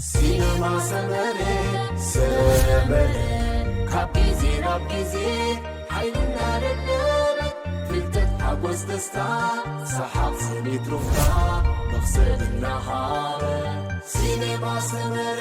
ሲነማ ሰመረ፣ ሰመረ፣ ካብ ግዜ ናብ ግዜ ሓይልና ደደበ፣ ፍልጠት፣ ሓጎስ፣ ደስታ፣ ሰሓቕ፣ ስኒት፣ ሩፍታ፣ መኽሰብ እናሃበ። ሲነማ ሰመረ።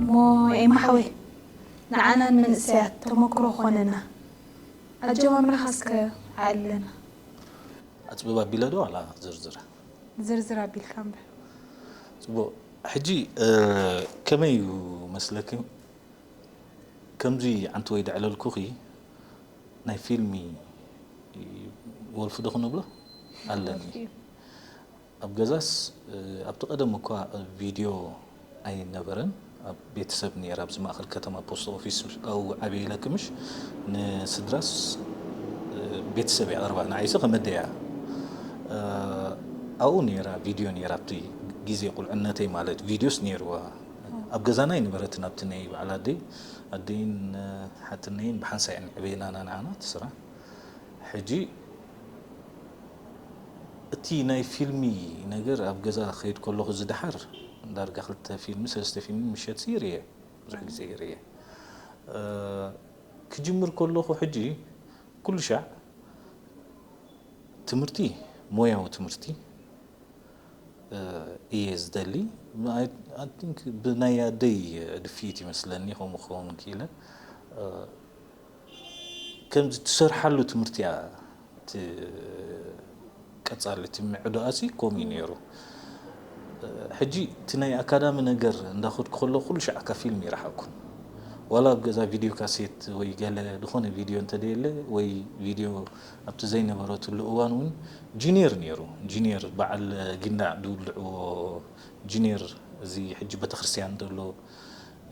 እሞ ኤማ ሓወይ፣ ንዓና ንመንእሰያት ተመክሮ ኾነና። ኣጀማምራኻ እስከ ኣዕልለና። ኣጽብብ ኣቢለ ዶ ዋላ ዝርዝር? ዝርዝር ኣቢልካ እምበር። ጽቡቕ። ሕጂ፣ እ፣ ከመይ እዩ መስለኪ? ከምዚ ዓንተወይ ደዕለልኩኺ ናይ ፊልሚ ወልፊ ዶ ክንብሎ ኣለኒ። ወልፊ። ኣብ ገዛስ፣ እ፣ ኣብቲ ቀደም እኳ ቪድዮ ኣይነበረን። ኣብ ቤተሰብ ነይራ፣ ኣብዚ ማእከል ከተማ ፖስት ኦፊስ ኣብኡ ዓብየ ኢለኪ ምሽ? ንስድራስ፣ እ፣ ቤተሰብ እያ ቀርባ፣ ንዓይሲ ከመደያ። እ፣ ኣብኡ ነይራ፣ ቪድዮ ነይራ፣ ኣብቲ ግዜ ቁልዕነተይ ማለት ቪድዮስ ነይርዋ። ኣብ ገዛና ኣይነበረትን፣ ኣብቲ ናይ በዓል ኣደይ፣ ኣደይን፣ እ፣ ሓትነይን ብሓንሳእ እየን ዕበየናና ንዓና፣ እቲ ስራ። ሕጂ እቲ ናይ ፊልሚ ነገር ኣብ ገዛ ክኸይድ ከለኹ ዝደሓር ዳርጋ ክልተ ፊልሚ፣ ሰለስተ ፊልሚ ምሸት ይርእየ፣ ብዙሕ ግዜ ይርእየ። እ፣ ክጅምር ከለኹ ሕጂ ኩሉ ሻዕ ትምህርቲ፣ ሞያዊ ትምህርቲ፣ እ፣ እየ ዝደሊ። I፣ I think ብናይ ኣደይ ድፍኢት ይመስለኒ ከምኡ ክኸውን ክኢለ። እ፣ ከምዚ ትሰርሓሉ ትምህርቲ እያ እቲ ቀጻሊ፣ እቲ ምዕዶኣሲ ከምኡ እዩ ነይሩ። ሕጂ እቲ ናይ ኣካዳሚ ነገር እንዳኸድኩ ከለኹ ኩሉ ሻዕ ካብ ፊልም ይረሓቕኩን። ዋላ ኣብ ገዛ ቪድዮ ካሴት ወይ ገለ ዝኾነ ቪድዮ እንተደየለ ወይ ቪድዮ ኣብቲ ዘይነበረትሉ እዋን እውን ጂኒየር ነይሩ። ጂኒየር በዓል ጊንዳዕ ዝውልዕዎ ጂኒየር፣ እዚ ሕጂ ቤተክርስትያን ዘሎ፣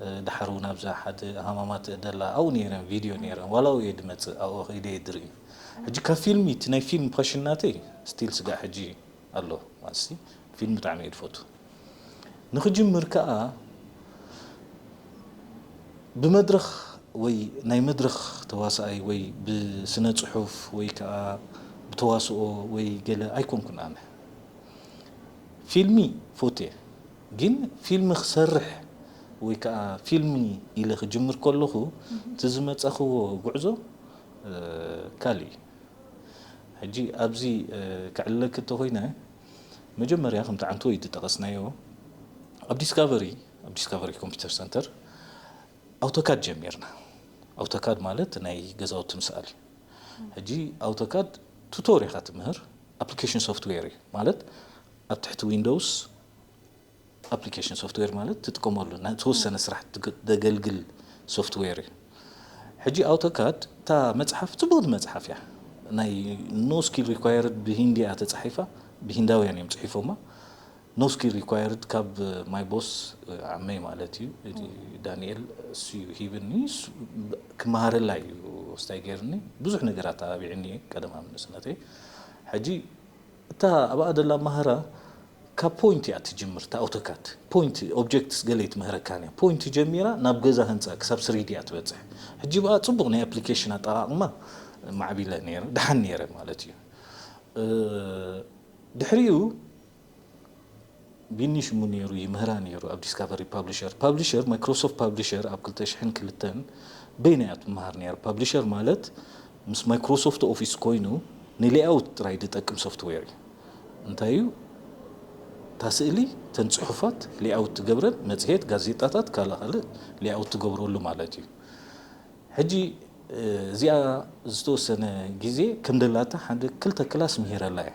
እ፣ ደሓር እውን ኣብዛ ሓደ ሃማማት ደላ ኣብኡ ነይረን ቪድዮ ነይረን። ዋላ ኣብኡ እየ ድመጽእ፣ ኣብኡ ከይደ እየ ድርኢ። ሕጂ ካብ ፊልሚ፣ እቲ ናይ ፊልም ፓሽን ናተይ ስቲል ስጋዕ ሕጂ ኣሎ። ማለትሲ ፊልም ብጣዕሚ እየ ዝፈቱ። ንኽጅምር ከኣ ብመድረኽ ወይ ናይ መድረኽ ተዋሳኣይ ወይ ብስነ ጽሑፍ ወይ ከኣ ብተዋስኦ ወይ ገለ ኣይኮንኩን ኣነ። ፊልሚ ፎቴ፣ ግን ፊልሚ ክሰርሕ ወይ ከኣ ፊልሚ ኢለ ክጅምር ከለኹ እቲ ዝመጻኽዎ ጉዕዞ፣ እ፣ ካልእ እዩ። ሕጂ ኣብዚ፣ እ፣ ከዕልለኪ እንተኾይነ፣ መጀመርያ ከምቲ ዓንቶ ዝጠቐስናዮ፣ ኣብ ዲስካቨሪ፣ ኣብ ዲስካቨሪ ኮምፒውተር ሰንተር ኣውቶካድ ጀሚርና። ኣውቶካድ ማለት ናይ ገዛውቲ ምስኣል እዩ። ሕጂ ኣውቶካድ ቱቶር ኢኻ ትምህር፣ ኣፕሊኬሽን ሶፍትዌር እዩ። ማለት ኣብ ትሕቲ ዊንዶውስ ኣፕሊኬሽን ሶፍትዌር ማለት ትጥቀመሉ ናይ ተወሰነ ስራሕ ትግ-፣ ዘገልግል ሶፍትዌር እዩ። ሕጂ ኣውቶካድ እታ መጽሓፍ ጽቡቕቲ መጽሓፍ እያ። ናይ no skill required ብሂንዲ እያ ተጻሒፋ፣ ብሂንዳውያን እዮም ጽሒፎማ። No skill required ካብ my boss ዓመይ ማለት እዩ፣ እቲ ዳንኤል እሱ እዩ ሂብኒ፣ እሱ ክመሃረላ እዩ ስታይ ገይርኒ። ብዙሕ ነገራት ኣቢዕኒ እየ ቀደም ኣብ ንእስነተይ። ሕጂ እታ ኣብኣ ደላ ማህራ ካብ ፖይንት እያ ትጅምር፣ እታ ኣውቶካድ። ፖይንት ኦብጀክትስ ገለ ኣይትምህረካን እያ። ፖይንት ጀሚራ ናብ ገዛ ህንጻ ክሳብ ስሪዲ እያ ትበጽሕ። ሕጂ ብኣ ጽቡቕ ናይ ኣፕሊኬሽን ኣጠቓቕማ ማዕቢለ ነይረ፣ ደሓን ነይረ ማለት እዩ። እ፣ ድሕሪኡ ቢኒ ሽሙ ነይሩ ይምህራ ነይሩ ኣብ ዲስካቨሪ ፓብሊሸር። ፓብሊሸር፣ ማይክሮሶፍት ፓብሊሸር ኣብ ክልተ ሽሕን ክልተን በይና እያ ትመሃር ነይራ። ፓብሊሸር ማለት ምስ ማይክሮሶፍት ኦፊስ ኮይኑ ንሌኣውት ጥራይ ዝጠቅም ሶፍትዌር እዩ። እንታይ እዩ? እታ ስእሊ፣ እተን ጽሑፋት ሌኣውት ትገብረን፣ መጽሔት፣ ጋዜጣታት፣ ካልእ ካልእ ሌኣውት ትገብረሉ ማለት እዩ። ሕጂ እዚኣ ዝተወሰነ ግዜ ከም ደላታ ሓደ ክልተ ክላስ ምሂረላ እየ።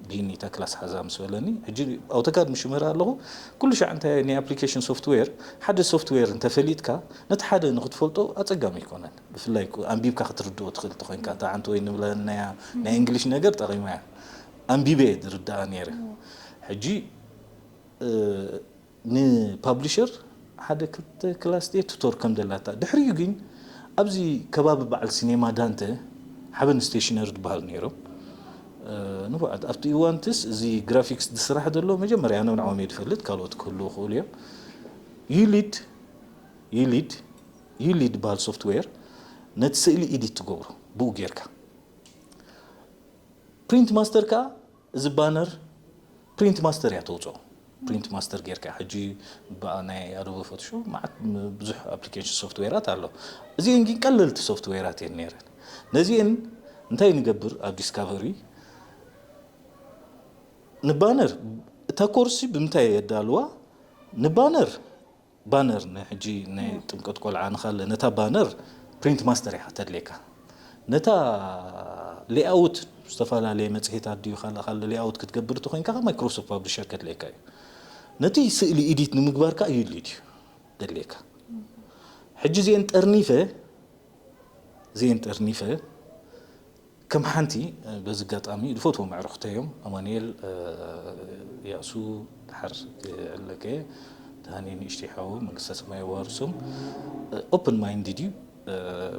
ቢኒ እታ ክላስ ሓዛ ምስ በለኒ፣ ሕጂ ኣውቶካድ ምሽ ምህር ኣለኹ። ኩሉ ሻዕ እንታይ ናይ ኣፕሊኬሽን ሶፍትዌር፣ ሓደ ሶፍትዌር እንተፈሊጥካ ነቲ ሓደ ንክትፈልጦ ኣጸጋሚ ኣይኮነን። ብፍላይ እኮ ኣንቢብካ ክትርድኦ ትኽእል ተኾይንካ፣ እታ ዓንተ ወይ ንብለናያ ናይ እንግሊሽ ነገር ጠቒማ እያ። ኣንቢበ እየ ዝርድኣ ነይረ። ሕጂ ንፓብሊሸር ሓደ ክልተ ክላስ ደ ቱቶር ከም ደላታ። ድሕሪኡ ግን ኣብዚ ከባቢ በዓል ሲኔማ ዳንተ ሓበን ስቴሽነሪ ዝበሃል ነይሮም ንፉዓት ኣብቲ እዋንትስ እዚ ግራፊክስ ዝስራሕ ዘሎ መጀመርያ ኣነ ንዓኦም እየ ዝፈልጥ፣ ካልኦት ክህልዉ ይኽእሉ እዮም። ዩሊድ ዩሊድ ዩሊድ ዝበሃል ሶፍትዌር ነቲ ስእሊ ኢዲት ትገብሮ ብኡ ጌርካ። ፕሪንት ማስተር ከኣ እዚ ባነር ፕሪንት ማስተር እያ ተውፅኦ። ፕሪንት ማስተር ጌርካ ሕጂ ብኣ ናይ ኣዶበ ፎቶሾፕ መዓት ብዙሕ ኣፕሊኬሽን ሶፍትዌራት ኣሎ። እዚአን ግን ቀለልቲ ሶፍትዌራት እየን ነይረን። ነዚአን እንታይ ንገብር ኣብ ዲስካቨሪ ንባነር እታ ኮርሲ ብምንታይ የዳልዋ ንባነር ባነር ንሕጂ ናይ ጥምቀት ቆልዓ ንኻለ ነታ ባነር ፕሪንት ማስተር ኢኻ ተድሌካ። ነታ ሌኣውት ዝተፈላለየ መጽሔታት ድዩ ካልእ ካልእ ሌኣውት ክትገብር እንተኾይንካ ማይክሮሶፍት ፓብሊሸር ከድልየካ እዩ። ነቲ ስእሊ ኢዲት ንምግባር ከኣ ዩሊድ እዩ ደልየካ። ሕጂ እዚአን ጠርኒፈ እዚአን ጠርኒፈ ከም ሓንቲ በዚ ኣጋጣሚ ዝፈትዎም ኣዕሩኽተይ እዮም ኣማኑኤል ያሱ ድሓር ክዕለከ ተሃኒ ንእሽተይ ሓው መንግስተ ሰማይ የዋርሶም። ኦፕን ማይንድድ እዩ።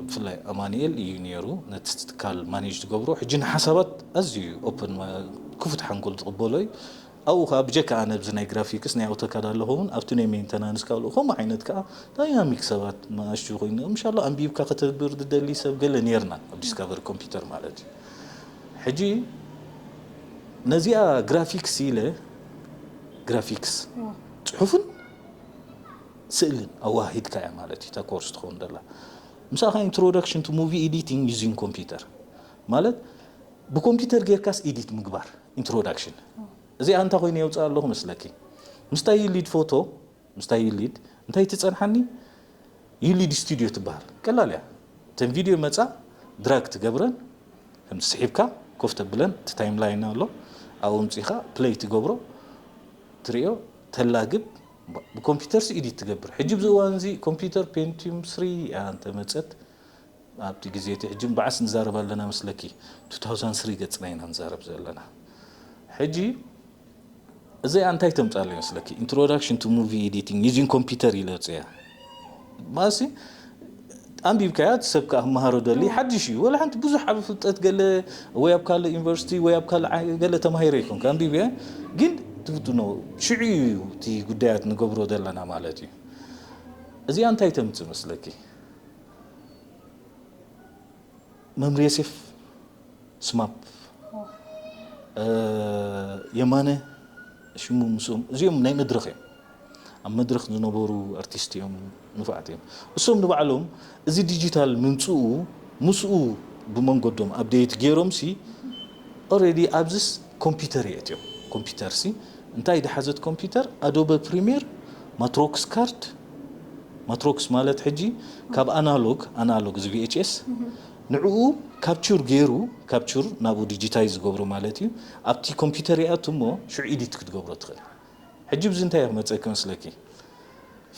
ብፍላይ ኣማኑኤል እዩ ነይሩ ነቲ ትካል ማኔጅ ዝገብሮ። ሕጂ ንሓሳባት ኣዝዩ ኦፕን ክፉት ሓንጎል ዝቕበሎ እዩ። ኣብኡ ከዓ ብጀካ ኣነ ኣብዚ ናይ ግራፊክስ ናይ ኣውቶካድ ኣለኹ እውን ኣብቲ ናይ ሜንተናንስ ካልኡ ከምኡ ዓይነት ከዓ ዳይናሚክ ሰባት ንኣሽቱ ኮይኖም እንሻላ ኣንቢብካ ከተብር ዝደሊ ሰብ ገለ ነርና ኣብ ዲስካቨሪ ኮምፒውተር ማለት እዩ። ሕጂ ነዚኣ ግራፊክስ ኢለ ግራፊክስ ጽሑፍን ስእልን ኣዋሂድካ እያ ማለት እዩ። እታ ኮርስ ትኸውን ደላ ምሳኻ ኢንትሮዳክሽን ቱ ሙቪ ኤዲቲንግ ዩዚንግ ኮምፒውተር ማለት ብኮምፒውተር ጌርካስ ኤዲት ምግባር ኢንትሮዳክሽን። እዚኣ እንታይ ኮይኑ የውፅእ ኣለኹ መስለኪ? ምስታ ዩሊድ ፎቶ ምስታ ዩሊድ እንታይ ትፀንሓኒ? ዩሊድ ስቱዲዮ ትበሃል ቀላል እያ። እተን ቪድዮ መፃ ድራግ ትገብረን ከም ስሒብካ ኮፍ ተብለን እቲ ታይም ላይን ኣሎ ኣብኡ ምፅኢኻ ፕለይ ትገብሮ ትሪኦ ተላግብ ብኮምፒውተር ሲ ኢዲት ትገብር። ሕጂ ኣብዚ እዋን እዚ ኮምፒውተር ፔንቲዩም ስሪ እያ እንተመፀት ኣብቲ ግዜ እቲ ሕጂ በዓስ ንዛረብ ኣለና መስለኪ two thousand three ገፅና ኢና ንዛረብ ዘለና። ሕጂ እዚኣ እንታይ ተምፃለይ መስለኪ? Introduction to Movie Editing using Computer ኢለ ወፅያ ማሲ ኣንቢብካያ እቲ ሰብ ከዓ ክመሃሮ ደሊ ሓድሽ እዩ። ወላ ሓንቲ ብዙሕ ዓብ ፍልጠት ገለ ወይ ኣብ ካልእ ዩኒቨርሲቲ ወይ ኣብ ካልእ ዓይ- ገለ ተማሂረ ይኮንካ ኣንቢብያ ግን ትፍትኖ ሽዑ እዩ እቲ ጉዳያት ንገብሮ ዘለና ማለት እዩ። እዚኣ እንታይ ተምፅእ መስለኪ? መምር የሴፍ ስማፕ የማነ ሽሙ ምስኦም እዚኦም ናይ መድረኽ እዮም። ኣብ መድረኽ ዝነበሩ ኣርቲስት እዮም ንፉዓት እዮም። እሶም ንባዕሎም እዚ ዲጂታል ምምፅኡ ምስኡ ብመንገዶም ኣብደይት ገይሮም ሲ ኦሬዲ ኣብዚስ ኮምፒውተር የእትዮም። ኮምፒውተር ሲ እንታይ ድሓዘት ኮምፒውተር ኣዶበ ፕሪሚየር ማትሮክስ ካርድ ማትሮክስ ማለት ሕጂ ካብ ኣናሎግ ኣናሎግ እዚ ቪኤችኤስ ንዕኡ ካፕቹር ገይሩ ካፕቹር ናብኡ ዲጂታይዝ ዝገብሮ ማለት እዩ። ኣብቲ ኮምፒውተር ይኣቱ እሞ ሽዑ ኢዲት ክትገብሮ ትኽእል። ሕጂ ብዚ እንታይ ክመፀኪ መስለኪ?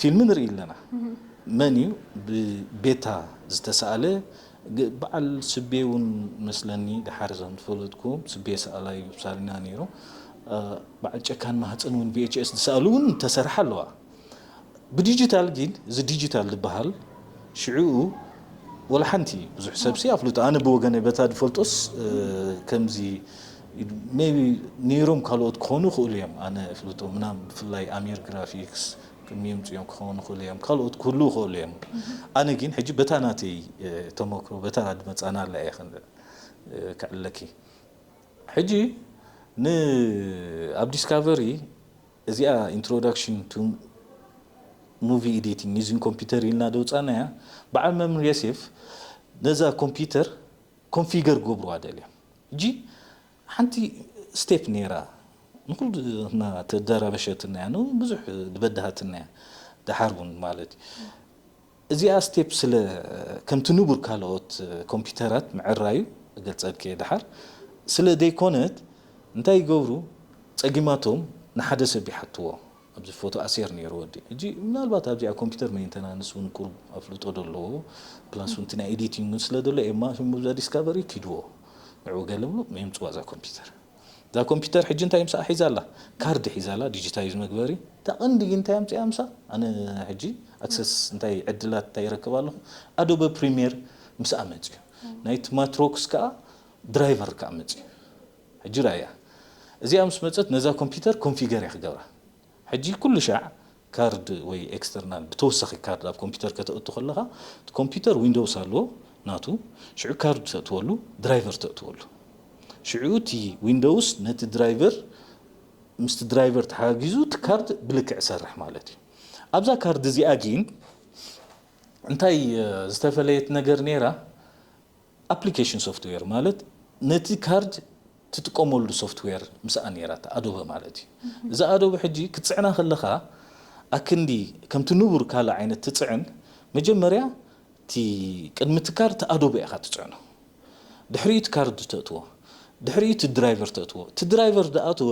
ፊልም ንርኢ ኣለና። መን እዩ ብቤታ ዝተሰኣለ? ግ- በዓል ስቤ እውን መስለኒ ድሓር ዘም ዝፈለጥኩ ስቤ ሰኣላይ ሳሊና ነይሩ። እ፣ በዓል ጨካን ማህፀን እውን ቪኤችኤስ ዝሰኣሉ እውን ተሰርሓ ኣለዋ። ብዲጂታል ግን እዚ ዲጂታል ዝበሃል ሽዑኡ ወላ ሓንቲ ብዙሕ ሰብሲ ኣፍልጦ ኣነ ብወገነ በታ ዝፈልጦስ እ፣ ከምዚ ሜቢ ነይሮም ካልኦት ክኾኑ ይኽእሉ እዮም። ኣነ ፍልጦ ምናም ብፍላይ ኣሚር ግራፊክስ ቅድሚ ምፅኦም ክኾኑ ይኽእሉ እዮም። ካልኦት ክህሉ ይኽእሉ እዮም። ኣነ ግን ሕጂ በታ ናተይ እ፣ ተመክሮ በታ ዝመፃና ኣላ እየ ክን- እ፣ ክዕለኪ ሕጂ ን ኣብ ዲስካቨሪ እዚኣ ኢንትሮዳክሽን ቱ ሙቪ ኤዲቲንግ ዩዚንግ ኮምፒውተር ኢልና ደውፃናያ በዓል መምህር የሴፍ ነዛ ኮምፒውተር ኮንፊገር ገብርዋ ደልዮም እጂ ሓንቲ ስቴፕ ነይራ ንኩሉ ተደራበሸትና እያ ብዙሕ ዝበድሃትና እያ ደሓር እውን ማለት እዩ እዚኣ ስቴፕ ስለ ከምቲ ንቡር ካልኦት ኮምፒውተራት ምዕራዩ እገልጸልኪ እየ ድሓር ስለ ዘይኮነት እንታይ ይገብሩ ጸጊማቶም ንሓደ ሰብ ይሓትዎ ኣብዚ ፎቶ ኣሴር ነይሩ ወዲ ሕጂ ምናልባት ኣብዚኣ ኮምፒውተር ሜንተናንስ እውን ቁሩብ ኣፍልጦ ዶ ኣለዎ ፕላስ እውን ናይ ኤዲቲንግ እውን ስለ ዘሎ ኤማ ሽሙ ብዛ ዲስካቨሪ ኪድዎ ንዕኡ ገለ ብሎ የምፅዋ እዛ ኮምፒውተር እዛ ኮምፒውተር ሕጂ እንታይ ምሳኣ ሒዛ ኣላ ካርድ ሒዛ ኣላ ዲጂታይዝ መግበሪ እታ ቀንዲ ግን እንታይ ኣምፅኣ ምሳ ኣነ ሕጂ ኣክሰስ እንታይ ዕድላት እንታይ ይረክብ ኣለኹ ኣዶበ ፕሪሚየር ምሳኣ መፅዩ ናይቲ ማትሮክስ ከዓ ድራይቨር ከዓ መፅዩ ሕጂ ራያ እዚኣ ምስ መፀት ነዛ ኮምፒውተር ኮንፊገር እያ ክገብራ ሕጂ ኩሉ ሻዕ ካርድ ወይ ኤክስተርናል ብተወሳኺ ካርድ ኣብ ኮምፒውተር ከተእቱ ከለኻ እቲ ኮምፒውተር ዊንዶውስ ኣለዎ ናቱ ሽዑ ካርድ ተእትወሉ ድራይቨር ተእትወሉ ሽዑ እቲ ዊንዶውስ ነቲ ድራይቨር ምስቲ ድራይቨር ተሓጊዙ እቲ ካርድ ብልክዕ ሰርሕ ማለት እዩ ኣብዛ ካርድ እዚኣ ግን እንታይ ዝተፈለየት ነገር ነይራ ኣፕሊኬሽን ሶፍትዌር ማለት ነቲ ካርድ ትጥቀመሉ ሶፍትዌር ምስኣ ነይራ ኣዶበ ማለት እዩ እዛ ኣዶበ ሕጂ ክትፅዕና ከለኻ ኣክንዲ ከምቲ ንቡር ካልእ ዓይነት ትፅዕን መጀመርያ እቲ ቅድሚ እቲ ካርድ ኣዶበ ኢኻ ትፅዕኖ ድሕሪኡ እቲ ካርድ ተእትዎ ድሕሪኡ እቲ ድራይቨር ተእትዎ እቲ ድራይቨር ዝኣተወ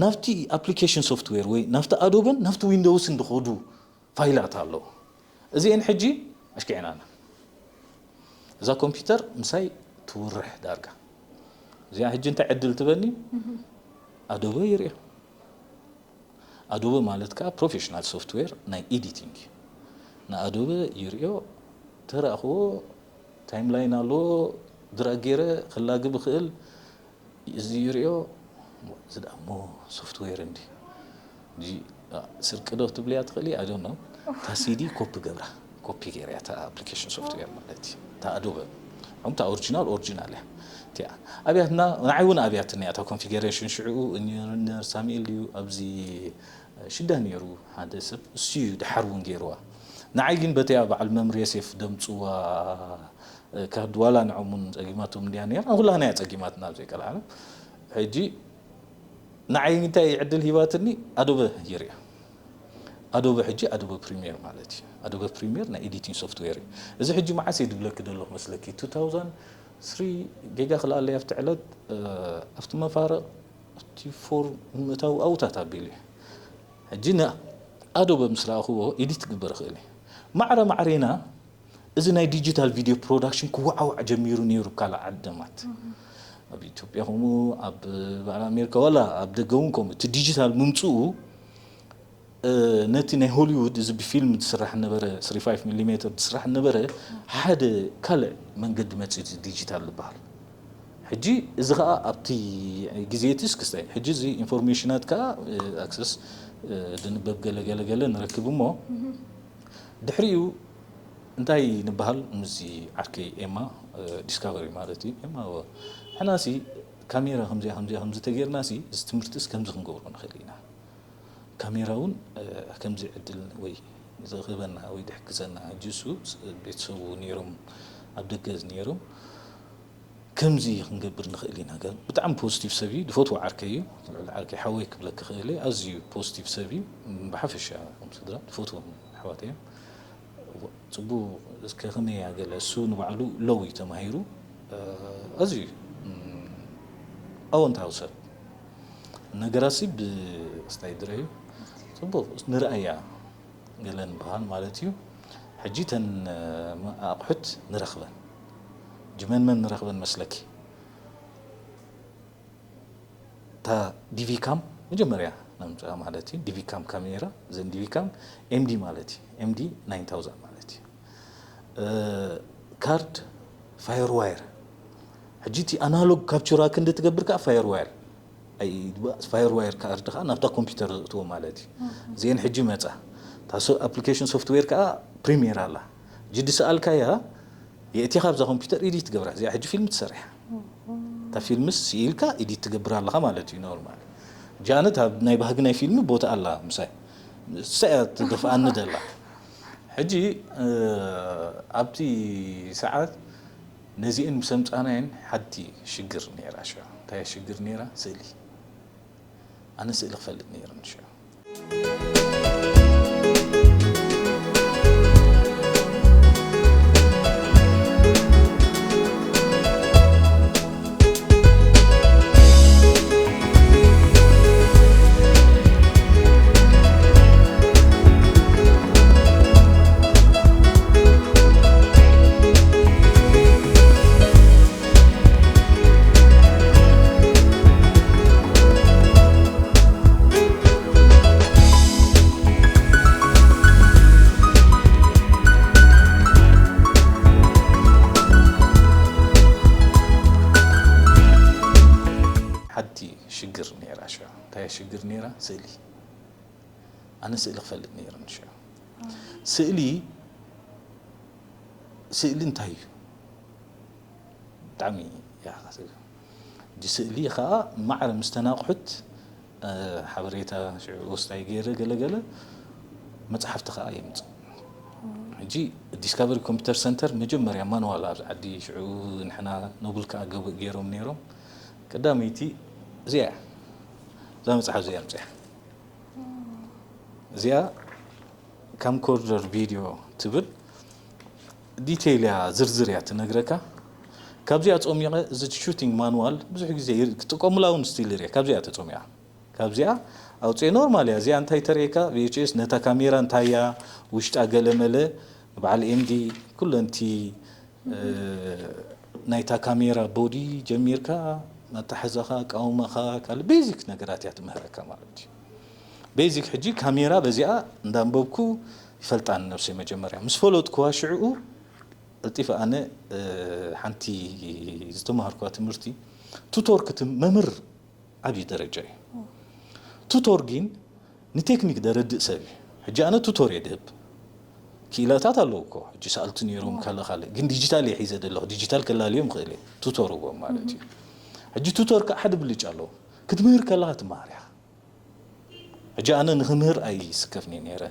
ናብቲ ኣፕሊኬሽን ሶፍትዌር ወይ ናብቲ ኣዶበን ናብቲ ዊንዶውስን ዝኸዱ ፋይላት ኣለዉ እዚአን ሕጂ ኣሽኪዕናና እዛ ኮምፒውተር ምሳይ ትውርሕ ዳርጋ እዚኣ ሕጂ እንታይ ዕድል ትበኒ ኣዶበ ይርዮ ኣዶበ ማለት ከዓ ፕሮፌሽናል ሶፍትዌር ናይ ኤዲቲንግ ንኣዶበ ይርዮ ተረእኽዎ ታይምላይን ኣለዎ ድራግ ገይረ ክላግብ ይኽእል እዚ ይርዮ እዚ ደኣ እሞ ሶፍትዌር እንዲ ስርቂ ዶ ትብልያ ትኽእሊ ኣይ ዶንት ኖ እታ ሲዲ ኮፒ ገብራ ኮፒ ገይርያ እታ ኣፕሊኬሽን ሶፍትዌር ማለት እዩ እታ ኣዶበ እታ ኦሪጂናል ኦሪጂናል እያ እቲኣ ኣብያትና ንዓይ እውን ኣብያትኒ እያ እታ ኮንፊገሬሽን ሽዕኡ ኢንጂነር ሳሙኤል ድዩ ኣብዚ ሽዳ ነይሩ ሓደ ሰብ እሱ እዩ ድሓር እውን ገይርዋ ንዓይ ግን በተያ በዓል መምር የሴፍ ደምፅዋ ካብ ዋላ ንዖም እውን ፀጊማቶም እንድያ ነይራ ኩላህና እያ ፀጊማትና ኣብ ዘይቀልዓለም ሕጂ ንዓይ እንታይ ዕድል ሂባትኒ ኣዶበ ይርያ ኣዶበ ሕጂ ኣዶበ ፕሪሚየር ማለት እዩ ኣዶበ ፕሪሚየር ናይ ኤዲቲንግ ሶፍትዌር እዩ እዚ ሕጂ መዓስ እየ ድብለኪ ደለኹ መስለኪ 2003 ጌጋ ክልኣለይ ኣብቲ ዕለት ኣብቲ መፋረቕ ኣብቲ ፎር ንምእታው ኣውታት ኣቢሉ እዩ ሕጂ ን ኣዶበ ምስ ረኣኽዎ ኤዲት ክግበር ይኽእል እዩ ማዕረ ማዕሬና እዚ ናይ ዲጂታል ቪድዮ ፕሮዳክሽን ክወዓዋዕ ጀሚሩ ነይሩ ካልእ ዓደማት ኣብ ኢትዮጵያ ከምኡ ኣብ በዓል ኣሜሪካ ዋላ ኣብ ደገ እውን ከምኡ እቲ ዲጂታል ምምፅኡ ነቲ ናይ ሆሊውድ እዚ ብፊልም ዝስራሕ ነበረ ስሪ ሚሜ ዝስራሕ ነበረ ሓደ ካልእ መንገዲ መፅእ ዲጂታል ዝበሃል ሕጂ እዚ ከዓ ኣብቲ ግዜ እቲ እስክስታይ ሕጂ እዚ ኢንፎርሜሽናት ከዓ ኣክሰስ ድንበብ ገለገለገለ ንረክብ እሞ ድሕሪኡ እንታይ ንበሃል ምስዚ ዓርከይ ኤማ ዲስካቨሪ ማለት እዩ ኤማ ሕናሲ ካሜራ ከምዚኣ ከምዚኣ ከምዚ ተጌርናሲ እዚ ትምህርትስ ከምዚ ክንገብሮ ንኽእል ኢና ካሜራ እውን ከምዚ ዕድል ወይ ዝኽበና ወይ ድሕግዘና ሕጂ እሱ ቤተሰቡ ነይሮም ኣብ ደገ ነይሮም ከምዚ ክንገብር ንኽእል ኢና ገ ብጣዕሚ ፖዚቲቭ ሰብ እዩ ዝፈትዎ ዓርከይ እዩ ልዕሊ ዓርከይ ሓወይ ክብለክ ክእል ኣዝዩ ፖዚቲቭ ሰብ እዩ ብሓፈሻ ከም ስድራ ዝፈትዎም ኣሕዋት እዮም ፅቡቅ እስከ ከመይ እያ ገለ እሱ ንባዕሉ ለው እዩ ተማሂሩ ኣዝዩ ኣወንታዊ ሰብ ነገራሲ ብስታይ ድረዩ ፅቡቅ ንርኣያ ገለ ንበሃል ማለት እዩ ሕጂ ተን ኣቑሑት ንረኽበን ጅመን መን ንረኽበን መስለኪ እታ ዲቪካም መጀመርያ ነምፅኣ ማለት እዩ ዲቪካም ካሜራ እዘን ዲቪካም ኤምዲ ማለት እዩ ኤምዲ ናይን ታውዛንድ ማለት እዩ ካርድ ፋየር ዋየር ሕጂ እቲ ኣናሎግ ካፕቹራ ክንዲ ትገብር ከዓ ፋየር ዋየር ፋየር ዋየር ካርድ ከዓ ናብታ ኮምፒውተር ዘእትዎ ማለት እዩ እዚአን ሕጂ መፃ ኣፕሊኬሽን ሶፍትዌር ከዓ ፕሪሚየር ኣላ ሕጂ ድሰኣልካያ የእቲኻ ኣብዛ ኮምፒውተር ኢዲት ትገብራ እዚኣ ሕጂ ፊልም ትሰርሕ እታ ፊልምስ ስኢልካ ኢዲት ትገብር ኣለኻ ማለት እዩ ኖርማል ጃነት ኣብ ናይ ባህጊ ናይ ፊልም ቦታ ኣላ ምሳይ ንሳ እያ ትደፍኣኒ ደላ ሕጂ ኣብቲ ሰዓት ነዚአን ምስ ኣምፃናየን ሓንቲ ሽግር ነይራ ሽዑ እንታይ ሽግር ነይራ ስእሊ ኣነ ስእሊ ክፈልጥ ነይርኒ ሽዑ ነይራ ስእሊ ኣነ ስእሊ ክፈልጥ ነይረ ንሽዑ። ስእሊ ስእሊ እንታይ እዩ? ብጣዕሚ እያ። ሕጂ ስእሊ ከዓ ማዕረ ምስ ተናቕሑት ሓበሬታ ሽዑ ወስታይ ገይረ ገለገለ መፅሓፍቲ ከዓ የምፅእ። ሕጂ ዲስካቨሪ ኮምፒውተር ሰንተር መጀመርያ ማንዋል ኣብዚ ዓዲ ሽዑ ንሕና ኖብል ከዓ ገብእ ገይሮም ነይሮም። ቀዳመይቲ እዚኣ እያ። እዛ መፅሓፍ እዚኣ ምፅያ እዚኣ ካምኮርደር ቪድዮ ትብል ዲቴይል እያ፣ ዝርዝር እያ ትነግረካ። ካብዚኣ ጾሚቐ እዚ ሹቲንግ ማንዋል ብዙሕ ግዜ ይር- ክጥቀሙላ እውን ስቲል ይርአ። ካብዚኣ ተጾሚቓ ካብዚኣ ኣውፅኤ ኖርማል እያ። እዚኣ እንታይ ተርእየካ? ቪኤችኤስ ነታ ካሜራ እንታይ እያ ውሽጣ ገለመለ ንበዓል ኤምዲ ኩለንቲ ናይታ ካሜራ ቦዲ ጀሚርካ መታሓዛኻ ቃውማኻ ካልእ ቤዚክ ነገራት እያ ትምህረካ ማለት እዩ። ቤዚክ ሕጂ ካሜራ በዚኣ እንዳንበብኩ ይፈልጣ ንነብሰይ መጀመርያ ምስ ፈለጥኩዋ ሽዕኡ ቀልጢፈ ኣነ ሓንቲ ዝተማሃርኩዋ ትምህርቲ ቱቶር ክትም መምህር ዓብዪ ደረጃ እዩ። ቱቶር ግን ንቴክኒክ ደረድእ ሰብ እዩ። ሕጂ ኣነ ቱቶር እየ ድህብ ክኢላታት ኣለዉ እኮ ሕጂ ሰኣልቲ ነይሮም ካልእ ካልእ ግን ዲጂታል እየ ሒዘ ዘለኹ ዲጂታል ከላልዮም ክእል እየ ቱቶር እዎም ማለት እዩ። ሕጂ ቱቶር ከዓ ሓደ ብልጫ ኣለዎ ክትምህር ከለካ ትመሃር ኢኻ። ሕጂ ኣነ ንክምህር ኣይስከፍኒ ነይረ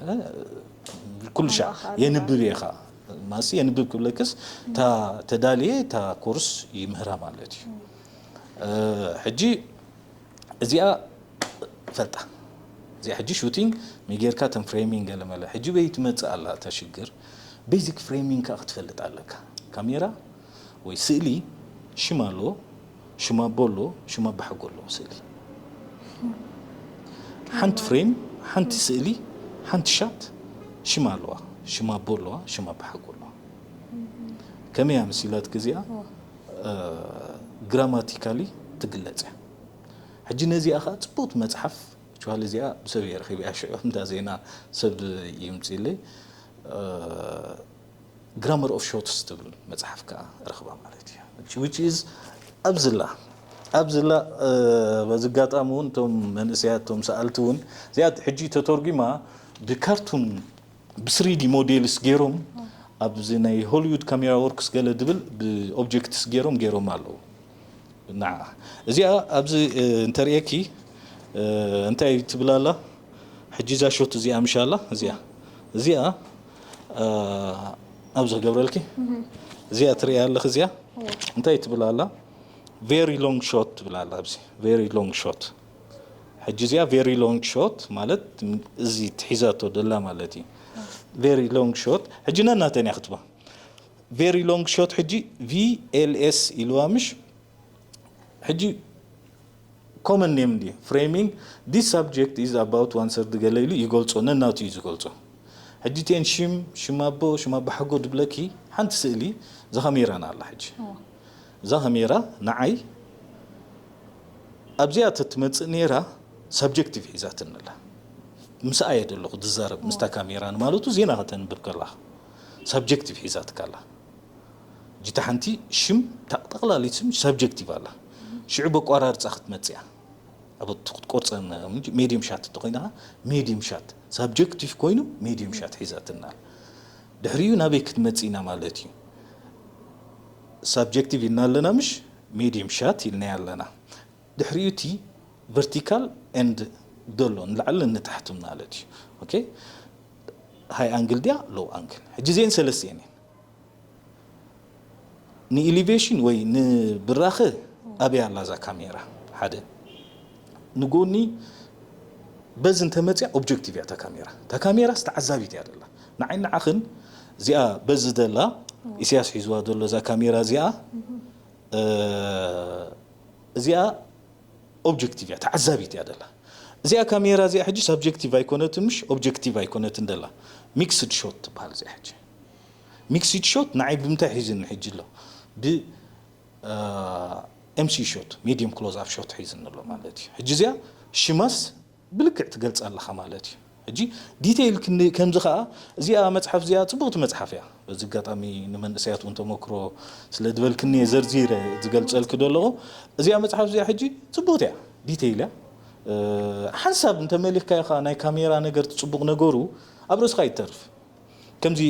ኩሉ ሻዕ የንብብ እየ ኻ ማሲ የንብብ ክብለክስ እታ ተዳልየ እታ ኮርስ ይምህራ ማለት እዩ። ሕጂ እዚኣ ፈልጣ እዚኣ ሕጂ ሹቲንግ ሚጌርካ ተን ፍሬሚንግ ገለመለ ሕጂ በይ ትመፅእ ኣላ እታ ሽግር ቤዚክ ፍሬሚንግ ከዓ ክትፈልጥ ኣለካ ካሜራ ወይ ስእሊ ሽም ኣለዎ ሽም ኣቦ ኣለዎ ሽም ኣባሓጎ ኣለዎ ስእሊ ሓንቲ ፍሬም ሓንቲ ስእሊ ሓንቲ ሻት ሽም ኣለዋ ሽም ኣቦ ኣለዋ ሽም ኣባሓጎ ኣለዋ ከመይ እያ መሲላትክ እዚኣ ግራማቲካሊ ትግለፅ እያ ሕጂ ነዚኣ ከዓ ፅቡቅ መፅሓፍ ችዋል እዚኣ ብሰብ እየ ረኺበያ ሽዑ እንዳ ዜና ሰብ ይምፅእለይ ግራመር ኦፍ ሾትስ ትብል መፅሓፍ ከዓ ረኽባ ማለት እዩ which is ኣብዝላ ኣብዝላ በዚ ኣጋጣሚ እውን እቶም መንእሰያት እቶም ሰኣልቲ እውን እዚኣ ሕጂ ተተርጒማ ብካርቱን ብስሪዲ ሞዴልስ ገይሮም ኣብዚ ናይ ሆሊውድ ካሜራ ወርክስ ገለ ድብል ብኦብጀክትስ ገይሮም ገይሮም ኣለዉ ንዓ እዚኣ ኣብዚ እንተርእየኪ እንታይ ትብል ኣላ ሕጂ እዛ ሾት እዚኣ ምሽ ኣላ እዚኣ እዚኣ ኣብዚ ክገብረልኪ እዚኣ ትርእያ ኣለኽ እዚኣ እንታይ ትብል ኣላ very long shot ትብል ኣላ ኣብዚ very long shot ሕጂ እዚኣ very long shot ማለት እዚ ትሒዛቶ ደላ ማለት እዩ very long shot ሕጂ ነናተን እያ ክትባ very long shot ሕጂ ቪኤልኤስ ኢልዋ ምሽ ሕጂ common name ድዩ framing this subject is about one third ገለ ኢሉ ይገልጾ ነናቱ እዩ ዝገልጾ ሕጂ ቴን ሽም ሽም ኣቦ ሽም ኣቦ ሓጎ ድብለኪ ሓንቲ ስእሊ እዛ ካሜራና ኣላ ሕጂ እዛ ካሜራ ንዓይ ኣብዚኣ ተትመጽእ ነይራ ሳብጀክቲቭ ሒዛትኒ ኣላ ምስኣ እየ ዘለኹ ዝዛረብ ምስታ ካሜራ ንማለቱ ዜና ከተንብብ ከላኻ ሳብጀክቲቭ ሒዛትካ ኣላ ጅታ ሓንቲ ሽም ጠቕላሊት ስም ሳብጀክቲቭ ኣላ ሽዑ በቋራርፃ ክትመፅያ ኣብ ክትቆርፀ ሜዲየም ሻት እንተኮይና ሜዲየም ሻት ሳብጀክቲቭ ኮይኑ ሜዲየም ሻት ሒዛትና ድሕሪኡ ናበይ ክትመፅእ ኢና ማለት እዩ ሳብጀክቲቭ ኢልና ኣለና ምሽ ሜዲየም ሻት ኢልናያ ኣለና ድሕሪኡ እቲ ቨርቲካል ኤንድ ዘሎ ንላዕሊ ንታሕቲ ማለት እዩ ሃይ ኣንግል ድያ ሎው ኣንግል ሕጂ ዜን ሰለስቲኤን ን elevation ወይ ንብራኸ ኣበይ ኣላ እዛ ካሜራ ሓደ ንጎኒ በዚ እንተመፅያ ኦብጀክቲቭ እያ እታ ካሜራ እታ ካሜራ ዝተዓዛቢት እያ ደላ ንዓይ ንዓኽን እዚኣ በዚ ደላ ኢሳያስ ሒዝዋ ዘሎ እዛ ካሜራ እዚኣ እዚኣ ኦብጀክቲቭ እያ ተዓዛቢት እያ ደላ እዚኣ ካሜራ እዚኣ ሕጂ ሳብጀክቲቭ ኣይኮነትን ምሽ ኦብጀክቲቭ ኣይኮነትን ደላ ሚክስድ ሾት ትበሃል እዚኣ ሕጂ ሚክስድ ሾት ንዓይ ብምንታይ ሒዝኒ ሕጂ ኣሎ ብ ኤምሲ ሾት ሚዲየም ክሎዝ ኣፕ ሾት ሒዝኒ ኣሎ ማለት እዩ ሕጂ እዚኣ ሽማስ ብልክዕ ትገልፃ ኣለኻ ማለት እዩ ሕጂ ዲቴይል ከምዚ ከዓ እዚኣ መፅሓፍ እዚኣ ፅቡቅቲ መፅሓፍ እያ በዚ ኣጋጣሚ ንመንእሰያት እውን ተመክሮ ስለ ዝበልክኒ እየ ዘርዚረ ዝገልፀልኪ ዘለኹ እዚኣ መፅሓፍ እዚኣ ሕጂ ፅቡቅቲ እያ ዲቴይል እያ ሓንሳብ እንተመሊኽካዮ ኸዓ ናይ ካሜራ ነገር፣ እቲ ጽቡቕ ነገሩ ኣብ ርእስኻ ይተርፍ። ከምዚ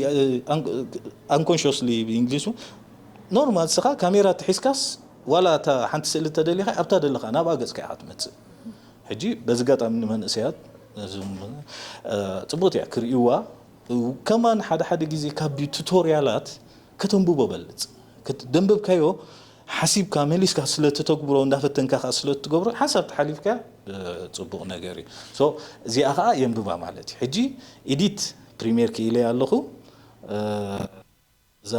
ኣንኮንሽስሊ ብእንግሊዙ፣ ኖርማል ንስኻ ካሜራ ተሒዝካስ ዋላ እታ ሓንቲ ስእሊ ተደሊኻ ኣብታ ደለኻ ናብኣ ገጽካ ኢኻ ትመጽእ። ሕጂ በዚ ኣጋጣሚ ንመንእሰያት እዞም፣ እ፣ ጽቡቕቲ እያ ክርእይዋ። ከማን ሓደ ሓደ ግዜ ካብ ቱቶርያላት ከተንብቦ በልጽ። ደንበብካዮ ሓሲብካ መሊስካ ስለ ተተግብሮ፣ እንዳፈተንካ ከኣ ስለ ትገብሮ፣ ሓንሳብ ተሓሊፍካ፣ እ፣ ጽቡቕ ነገር እዩ። ሶ እዚኣ ከኣ የንብባ ማለት እዩ። ሕጂ ኤዲት ፕሪሚየር ክኢለ ኣለኹ። እ፣ እዛ፣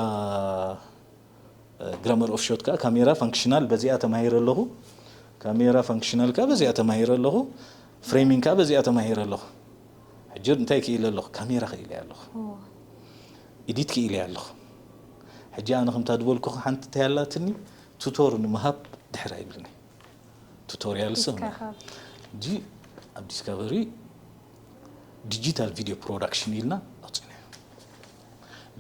እ፣ ግራመር ኦፍ ሾት ከኣ ካሜራ ፋንክሽናል በዚኣ ተማሂረ ኣለኹ። ካሜራ ፋንክሽናል ከኣ በዚኣ ተማሂረ ኣለኹ። ፍሬሚንግ ከኣ በዚኣ ተማሂረ ኣለኹ። ሕጂ እንታይ ክኢለ ኣለኹ? ካሜራ ክኢለ ኣለኹ። ኦ። ኤዲት ክኢለ ኣለኹ። ሕጂ ኣነ ከምታ ዝበልኩ ሓንቲ እንታይ ኣላትኒ? ቱቶር ንምሃብ ድሕር ኣይብልኒ። ቱቶርያል ሰብ ሒዝካ ካብ ሕጂ ኣብ ዲስካቨሪ ዲጂታል ቪድዮ ፕሮዳክሽን ኢልና ኣውፂእናዮ።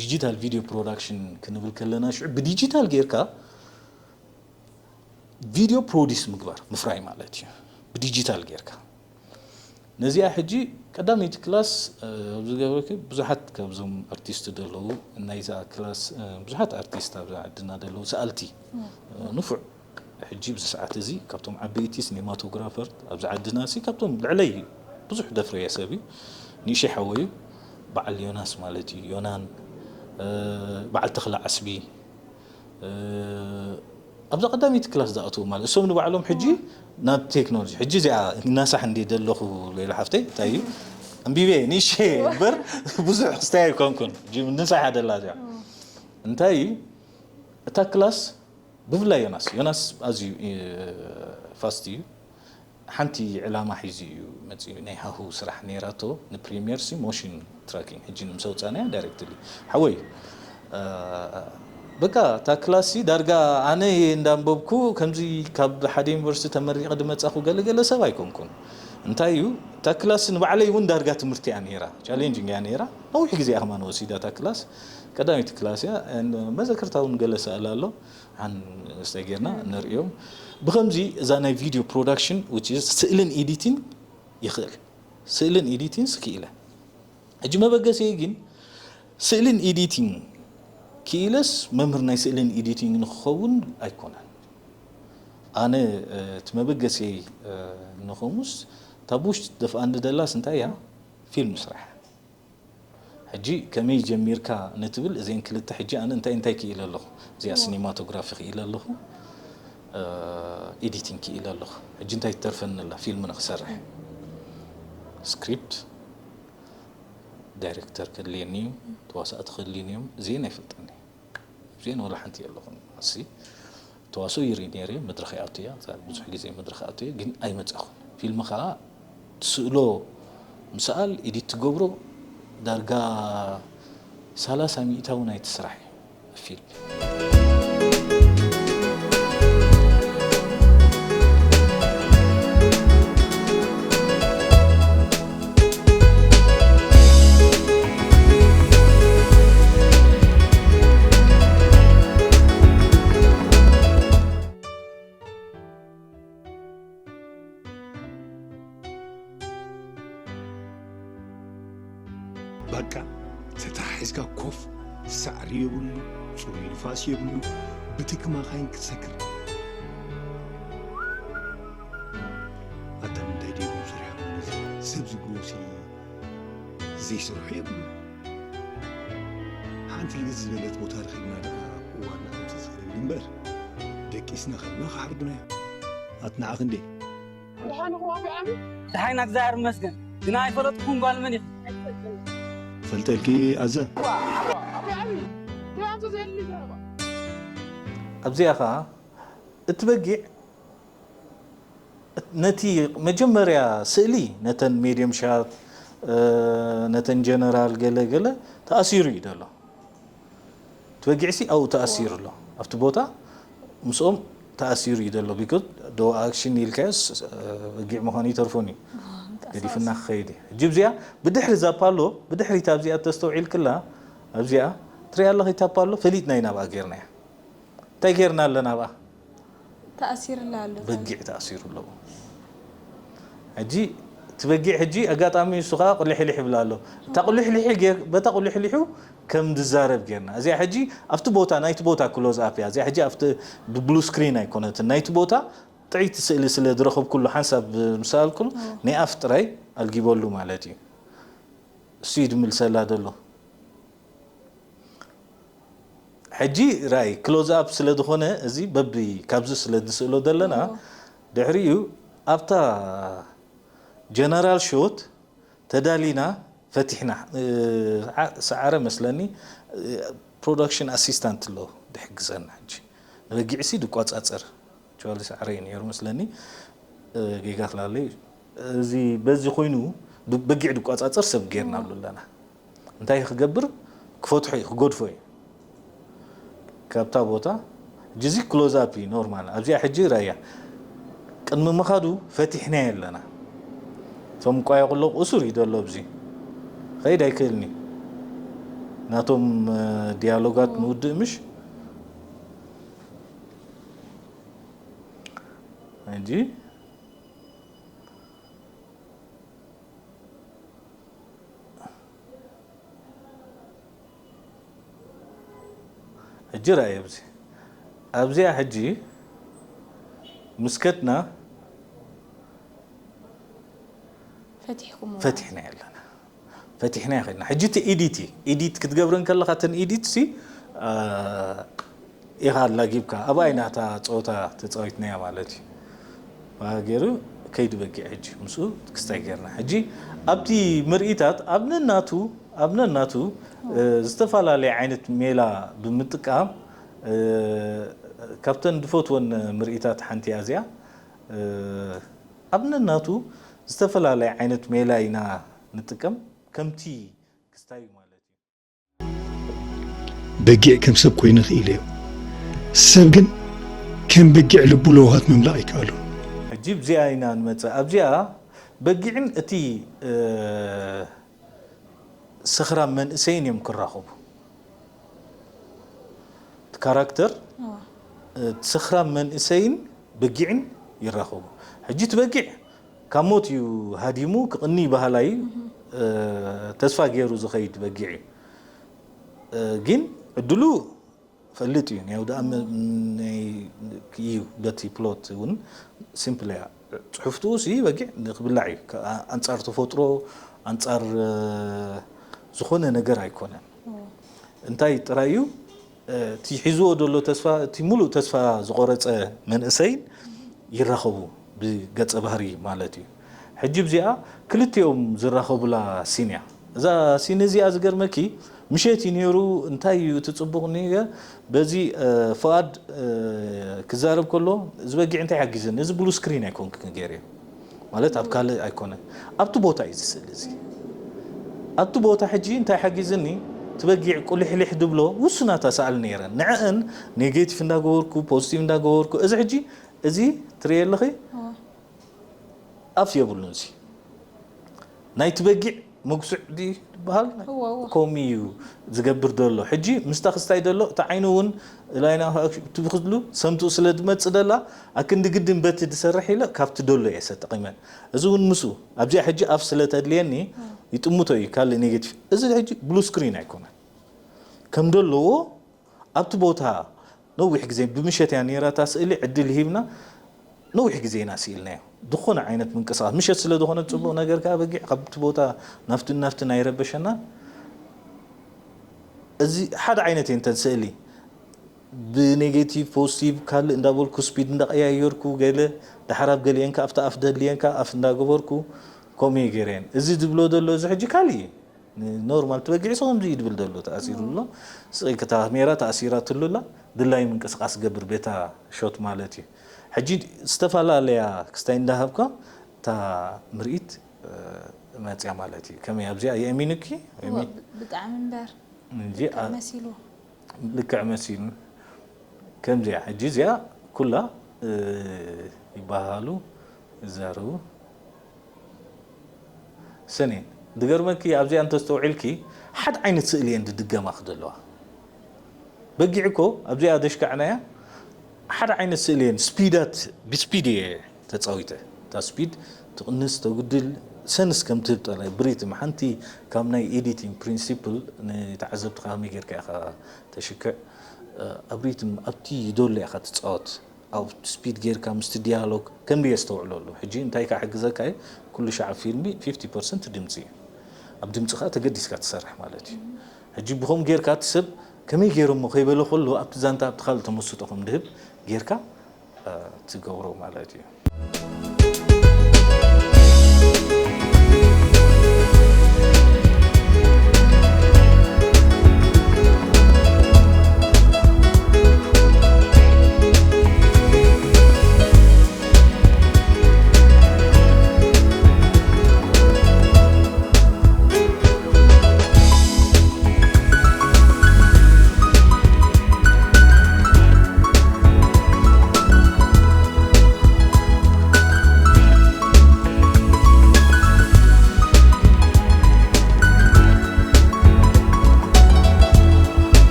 ዲጂታል ቪድዮ ፕሮዳክሽን ክንብል ከለና ሽዑ ብዲጂታል ጌርካ ቪድዮ ፕሮዲስ ምግባር፣ ምፍራይ ማለት እዩ። ብዲጂታል ጌርካ። ነዚኣ ሕጂ ቀዳመይቲ ክላስ፣ እ፣ ኣብ ዝገበርክ ብዙሓት ካብዞም ኣርቲስት ዘለዉ ናይዛ ክላስ፣ እ፣ ብዙሓት ኣርቲስት ኣብ ዓድና ዘለዉ ሰኣልቲ፣ እ፣ ንፉዕ ሕጂ ኣብዚ ሰዓት እዚ ካብቶም ዓበይቲ ሲኔማቶግራፈር ኣብዚ ዓድና ሲ ካብቶም ልዕለይ ብዙሕ ደፍረየ ሰብ እዩ። ንእሽተይ ሓወይ እዩ። በዓል ዮናስ ማለት እዩ። ዮናን፣ እ፣ በዓል ተኽለ ዓስቢ፣ እ፣ ኣብዛ ቀዳመይቲ ክላስ ዝኣትዉ ማለት እሶም ንባዕሎም ሕጂ ናብ ቴክኖሎጂ ሕጂ እዚኣ እናሳሕ እንዲ ዘለኹ ሌላ ሓፍተይ እንታይ እዩ ኣንቢቤ ንእሽተይ እምበር ብዙሕ ክስታይ ኣይኮንኩን። ሕጂ ንሳሕ ደላ እዚኣ እንታይ እዩ እታ ክላስ ብፍላይ ዮናስ፣ ዮናስ ኣዝዩ፣ እ፣ ፋስት እዩ። ሓንቲ ዕላማ ሒዙ እዩ መጺኡ። ናይ ሃሁ ስራሕ ነይራቶ፣ ንፕሪሚየር ሲ ሞሽን ትራኪንግ፣ ሕጂ ምስ ኣውጻእናያ ዳይሬክትሊ። ሓወይ፣ እ፣ በቃ እታ ክላስ ሲ ዳርጋ ኣነ እየ እንዳንበብኩ፣ ከምዚ ካብ ሓደ ዩኒቨርሲቲ ተመሪቐ ዝመጻኹ ገለገለ ሰብ ኣይኮንኩን። እንታይ እዩ፣ እታ ክላስ ንባዕለይ እውን ዳርጋ ትምህርቲ እያ ነይራ፣ ቻሌንጂንግ እያ ነይራ። ነዊሕ ግዜ እያ ከማን ወሲዳ እታ ክላስ። ቀዳመይቲ ክላስ እያ፣ መዘክርታ እውን ገለ ሰኣል ኣሎ። ሓን ንእሽተይ ጌርና ንርእዮም። ብኸምዚ እዛ ናይ ቪድዮ ፕሮዳክሽን፣ which is ስእልን ኤዲቲንግ ይኽእል። ስእልን ኤዲቲንግ ስክኢለ። ሕጂ መበገሲይ ግን ስእልን ኤዲቲንግ ክኢለስ መምህር ናይ ስእልን ኤዲቲንግ ንክኸውን ኣይኮነን። ኣነ፣ እ፣ እቲ መበገሲይ፣ እ፣ ንኸሙስ እታ ብውሽጢ ትደፍኣኒ ደላስ እንታይ እያ? ፊልም ስራሕ። ሕጂ ከመይ ጀሚርካ ንትብል እዚአን ክልተ ሕጂ ኣነ እንታይ እንታይ ክኢለ ኣለኹ? እዚኣ ሲኒማቶግራፊ ክኢለ ኣለኹ፣ እ፣ ኤዲቲንግ ክኢለ ኣለኹ። ሕጂ እንታይ ትተርፈኒ ኣላ? ፊልም ንኽሰርሕ። ስክሪፕት፣ ዳይሬክተር ከድልየኒ እዩ፣ ተዋሳእቲ ከድልዩኒ እዮም። እዚአን ኣይፈልጠኒ። እዚአን ወላ ሓንቲ የለኹን። እሲ ተዋስኦ ይርኢ ነይረ፣ መድረኽ ይኣቱ እያ፣ ብዙሕ ግዜ መድረኽ ይኣቱ እየ፣ ግን ኣይመጻኹን። ፊልም ኸኣ ትስእሎ ምስኣል፣ ኤዲት ትገብሮ፣ ዳርጋ ሰላሳ ሚእታዊ ናይቲ ስራሕ እዩ ፊልም። በቃ ተተሓሒዝካ ኮፍ፣ ሳዕሪ የብሉ፣ ጽሩይ ንፋስ የብሉ፣ ብትኪ ማኻይን ክትሰክር። ኣታ ምንታይ ድዩ ስራሕ? ሰብ ዝብሎሲ ዘይሰርሑ የብሉ። ሓንቲ ልግዝ ዝበለት ቦታ ረኺብና ደኣ እዋን ኣምጽእ ዝኽእል እምበር፣ ደቂስና ከለና ክሓርዱና እዮም። ኣትናዓኽ እንዴ? ደሓን ኢኹም ኣቢ ዓሚ? ደሓን ኢና እግዚኣብሔር ይመስገን። ግና ኣይፈለጥኩን ጓል መን ኢኺ? ፈልጠልኪ ኣዘ። ዋ፣ ዋ፣ ኣቢ ዓሚ። እንታይ ኣምጽእ ዘየድሊ ዘረባ? ኣብዚኣ ኸኣ እቲ በጊዕ ነቲ መጀመርያ ስእሊ ነተን ሜድየም ሻት፣ እ፣ ነተን ጀነራል ገለ ገለ ተኣሲሩ እዩ ዘሎ። እቲ በጊዕሲ ኣብኡ ተኣሲሩ ኣሎ። ኣብቲ ቦታ ምስኦም ተኣሲሩ እዩ ዘሎ። ቢኮዝ ዶ ኣክሽን ኢልካዮስ፣ እ፣ በጊዕ ምዃኑ ይተርፎን እዩ። ተኣሳሲ። ገዲፍና ክኸይድ እዩ። ሕጂ እዚኣ ብድሕሪ እዛ ፓሎ፣ ብድሕሪት ኣብዚኣ ተስተውዒልክላ፣ ኣብዚኣ ትሪኣ ኣለኺ እታ ፓሎ፣ ፈሊጥና ኢና ኣብኣ ጌርናያ። እንታይ ጌርና ኣለና ኣብኣ? ተኣሲርላ ኣሎ። በጊዕ ተኣሲሩ ኣለዎ። ሕጂ እቲ በጊዕ ሕጂ ኣጋጣሚ እሱ ከዓ ቁልሕልሕ ይብል ኣሎ። እታ ቁልሕልሒ ጌር-፣ በታ ቁልሕልሑ ከም ዝዛረብ ጌርና። እዚኣ ሕጂ ኣብቲ ቦታ፣ ናይቲ ቦታ ክሎዝ ኣፕ እያ። እዚኣ ሕጂ ኣብቲ ብብሉ ስክሪን ኣይኮነትን። ናይቲ ቦታ ጥዕይቲ ስእሊ ስለ ዝረኸብኩሉ ሓንሳብ ምስ ሰኣልኩሉ ናይ ኣፍ ጥራይ ኣልጊበሉ ማለት እዩ። እሱ እዩ ዝምልሰላ ዘሎ። ሕጂ ራይ ክሎዝ ኣፕ ስለ ዝኾነ እዚ በቢ ካብዚ ስለ ንስእሎ ዘለና ድሕሪኡ ኣብታ ጀነራል ሾት ተዳሊና ፈቲሕና። ሰዓረ መስለኒ ፕሮዳክሽን ኣሲስታንት ኣሎ ድሕግዘና። ሕጂ ንበጊዕሲ ድቋፃፀር ቸዋሊ ሰዓረ እዩ ነይሩ መስለኒ። ጌጋ ክላለይ እዚ በዚ ኮይኑ በጊዕ ድቋፃፀር ሰብ ጌርና ኣሎ ኣለና። እንታይ ክገብር ክፈትሖ እዩ ክገድፎ እዩ ካብታ ቦታ። ሕጂ እዚ ክሎዝ ኣፕ እዩ ኖርማል። ኣብዚኣ ሕጂ ራያ ቅድሚ ምኻዱ ፈቲሕናዮ ኣለና። እቶም ቋያ ቁሎ እሱር እዩ ዘሎ ኣብዚ ኸይድ ኣይክእልኒ። ናቶም ዲያሎጋት ንውድእ ምሽ ሕጂ ሕጂ ርኣይ ኣብዚ ኣብዚኣ ሕጂ ምስ ከድና ፈቲሕኩም ፈቲሕና ኣለና ፈቲሕና ይኸድና ሕጂ እቲ ኢዲት እዩ ኢዲት ክትገብረን ከለኻ እተን ኢዲት ሲ ኢኻ ኣላጊብካ ኣብኣ ኢና እታ ፀወታ ተፃዊትናያ ማለት እዩ ገይሩ ከይዲ በጊዕ ሕጂ ምስኡ ክስታይ ገይርና ሕጂ ኣብቲ ምርኢታት ኣብ ነናቱ ኣብ ነናቱ ዝተፈላለየ ዓይነት ሜላ ብምጥቃም ካብተን ዝፈትወን ምርኢታት ሓንቲ እያ እዚኣ ኣብ ነናቱ ዝተፈላለየ ዓይነት ሜላ ኢና ንጥቀም ከምቲ ክስታዩ ማለት እዩ በጊዕ ከም ሰብ ኮይኑ ክኢለዮ ሰብ ግን ከም በጊዕ ልቡ ለውሃት ምምላቕ ኣይከኣሉን። ሕጂ ብዚኣ ኢና ንመጽእ ኣብዚኣ በጊዕን እቲ ሰኽራም መንእሰይን እዮም ክራኸቡ እቲ ካራክተር እቲ ሰኽራም መንእሰይን በጊዕን ይራኸቡ ሕጂ እቲ በጊዕ ካብ ሞት እዩ ሃዲሙ ክቕኒ በሃላይ ተስፋ ገይሩ ዝኸይድ በጊዕ እዩ ግን ዕድሉ ፈልጥ እዩ ናይ ወደኣ እዩ በቲ ፕሎት እውን ሲምፕል እያ ፅሑፍትኡ ሲ በጊዕ ክብላዕ እዩ ኣንፃር ተፈጥሮ ኣንፃር ዝኾነ ነገር ኣይኮነን እንታይ ጥራይ እዩ እቲ ሒዝዎ ዘሎ ተስፋ እቲ ሙሉእ ተስፋ ዝቆረፀ መንእሰይን ይራኸቡ ብገፀ ባህሪ ማለት እዩ ሕጂ ብዚኣ ክልቲኦም ዝራኸቡላ ሲን እያ እዛ ሲን እዚኣ ዝገርመኪ ምሸት እዩ ነይሩ እንታይ እዩ እቲ ፅቡቕ ነገር በዚ ፍቓድ ክዛረብ ከሎ ዝበጊዕ እንታይ ሓጊዝኒ እዚ ብሉ ስክሪን ኣይኮንክን ገይረ ማለት ኣብ ካልእ ኣይኮነ ኣብቲ ቦታ እዩ ዝስእል እዚ ኣብቲ ቦታ ሕጂ እንታይ ሓጊዝኒ ትበጊዕ ቁልሕልሕ ድብሎ ውሱናት ኣሰኣል ነይረን ንዕአን ኔጌቲቭ እንዳገበርኩ ፖዚቲቭ እንዳገበርኩ እዚ ሕጂ እዚ ትርእየ ኣለኺ ኣፍ የብሉን እዚ ናይቲ በጊዕ መጉስዕ ድዩ ዝበሃል ከምኡ እዩ ዝገብር ዘሎ ሕጂ ምስታ ክስታይ ዘሎ እቲ ዓይኑ እውን ላይና ትብክትሉ ሰምትኡ ስለ ዝመፅእ ደላ ኣክንዲ ግድን በቲ ዝሰርሕ ኢለ ካብቲ ደሎ እየ ሰጠቂመ እዚ እውን ምስኡ ኣብዚኣ ሕጂ ኣፍ ስለ ተድልየኒ ይጥምቶ እዩ ካልእ ኔጌቲቭ እዚ ሕጂ ብሉ ስክሪን ኣይኮነን ከም ደለዎ ኣብቲ ቦታ ነዊሕ ግዜ ብምሸት እያ ነይራ እታ ስእሊ ዕድል ሂብና ነዊሕ ግዜ ኢና ስኢልናዮ ዝኾነ ዓይነት ምንቅስቃስ ምሸት ስለ ዝኾነ ፅቡቅ ነገር ከዓ በጊዕ ካብቲ ቦታ ናፍትን ናፍትን ኣይረበሸናን እዚ ሓደ ዓይነት እየ እንተን ስእሊ ብኔጌቲቭ ፖዚቲቭ ካልእ እንዳበልኩ ስፒድ እንዳቀያየርኩ ገለ ዳሓር ኣብ ገሊአን ከዓ ኣብቲ ኣፍ ደድልየን ከዓ ኣፍ እንዳገበርኩ ከምኡ እየ ገይረየን እዚ ዝብሎ ዘሎ እዚ ሕጂ ካልእ እዩ ኖርማል ትበጊዕ ሰው ከምዚ ይድብል ዘሎ ተኣሲሩ ኣሎ ስቂ ክታ ሜራ ተኣሲራትሉ ኣላ ድላይ ምንቅስቃስ ገብር ቤታ ሾት ማለት እዩ ሕጂ ዝተፈላለያ ክስታይ እንዳሃብካ እታ ምርኢት መፅያ ማለት እዩ ከመይ ኣብዚኣ የእሚኑኪ ብጣዕሚ እምበር እንጂ መሲሉ ልክዕ መሲሉ ከምዚኣ ሕጂ እዚኣ ኩላ ይበሃሉ ይዛረቡ ሰኔን ዝገርመኪ ኣብዚኣ እንተስተውዒልኪ ሓደ ዓይነት ስእሊ እየን ዝድገማ ክዘለዋ በጊዕ እኮ ኣብዚኣ ዘሽካዕናያ ሓደ ዓይነት ስእሊ እየን ስፒዳት ብስፒድ እየ ተፃዊተ እታ ስፒድ ትቕንስ ተጉድል ሰንስ ከም ትህብ ጠላይ ብሪትም ሓንቲ ካብ ናይ ኤዲቲንግ ፕሪንሲፕል ንተዓዘብትኻ ከመይ ጌርካ ኢኻ ተሽክዕ ኣብ ሪትም ኣብቲ ይደሎ ኢኻ ትጻወት ኣብ ስፒድ ጌርካ ምስቲ ዲያሎግ ከምዚ የስተውዕለሉ ሕጂ እንታይ ክሕግዘካ እዩ ኩሉ ሻዕ ፊልሚ ፊፍቲ ፐርሰንት ድምፂ እዩ ኣብ ድምፂ ከዓ ተገዲስካ ትሰርሕ ማለት እዩ ሕጂ ብኸም ጌርካ እቲ ሰብ ከመይ ገይሮሞ ከይበለ ከሎ ኣብቲ ዛንታ ኣብቲ ካልእ ተመስጦ ከም ድህብ ጌርካ ትገብሮ ማለት እዩ።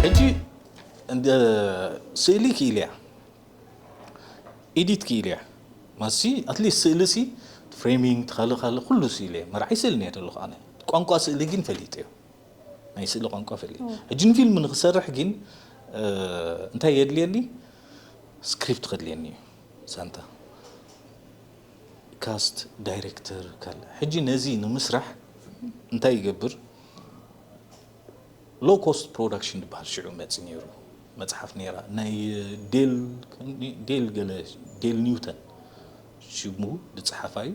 ሕጂ እንደ ስእሊ ክኢል እያ ኤዲት ክኢል እያ ማሲ ኣትሊስት ስእሊ ሲ ፍሬሚንግ ትኻልእ ካልእ ኩሉ ስእሊ እየ መርዓይ ስእሊ እየ ዘለኹ ኣነ ቋንቋ ስእሊ ግን ፈሊጥ እየ ናይ ስእሊ ቋንቋ ፈሊጥ ሕጂ ንፊልም ንክሰርሕ ግን እንታይ የድልየኒ ስክሪፕት ከድልየኒ እዩ ዛንታ ካስት ዳይሬክተር ካልእ ሕጂ ነዚ ንምስራሕ እንታይ ይገብር ሎ ኮስት ፕሮዳክሽን ዝበሃል ሽዑ መፂ ነይሩ መፅሓፍ ነይራ ናይ ዴል ዴል ገለ ዴል ኒውተን ሽሙ ዝፀሓፋ እዩ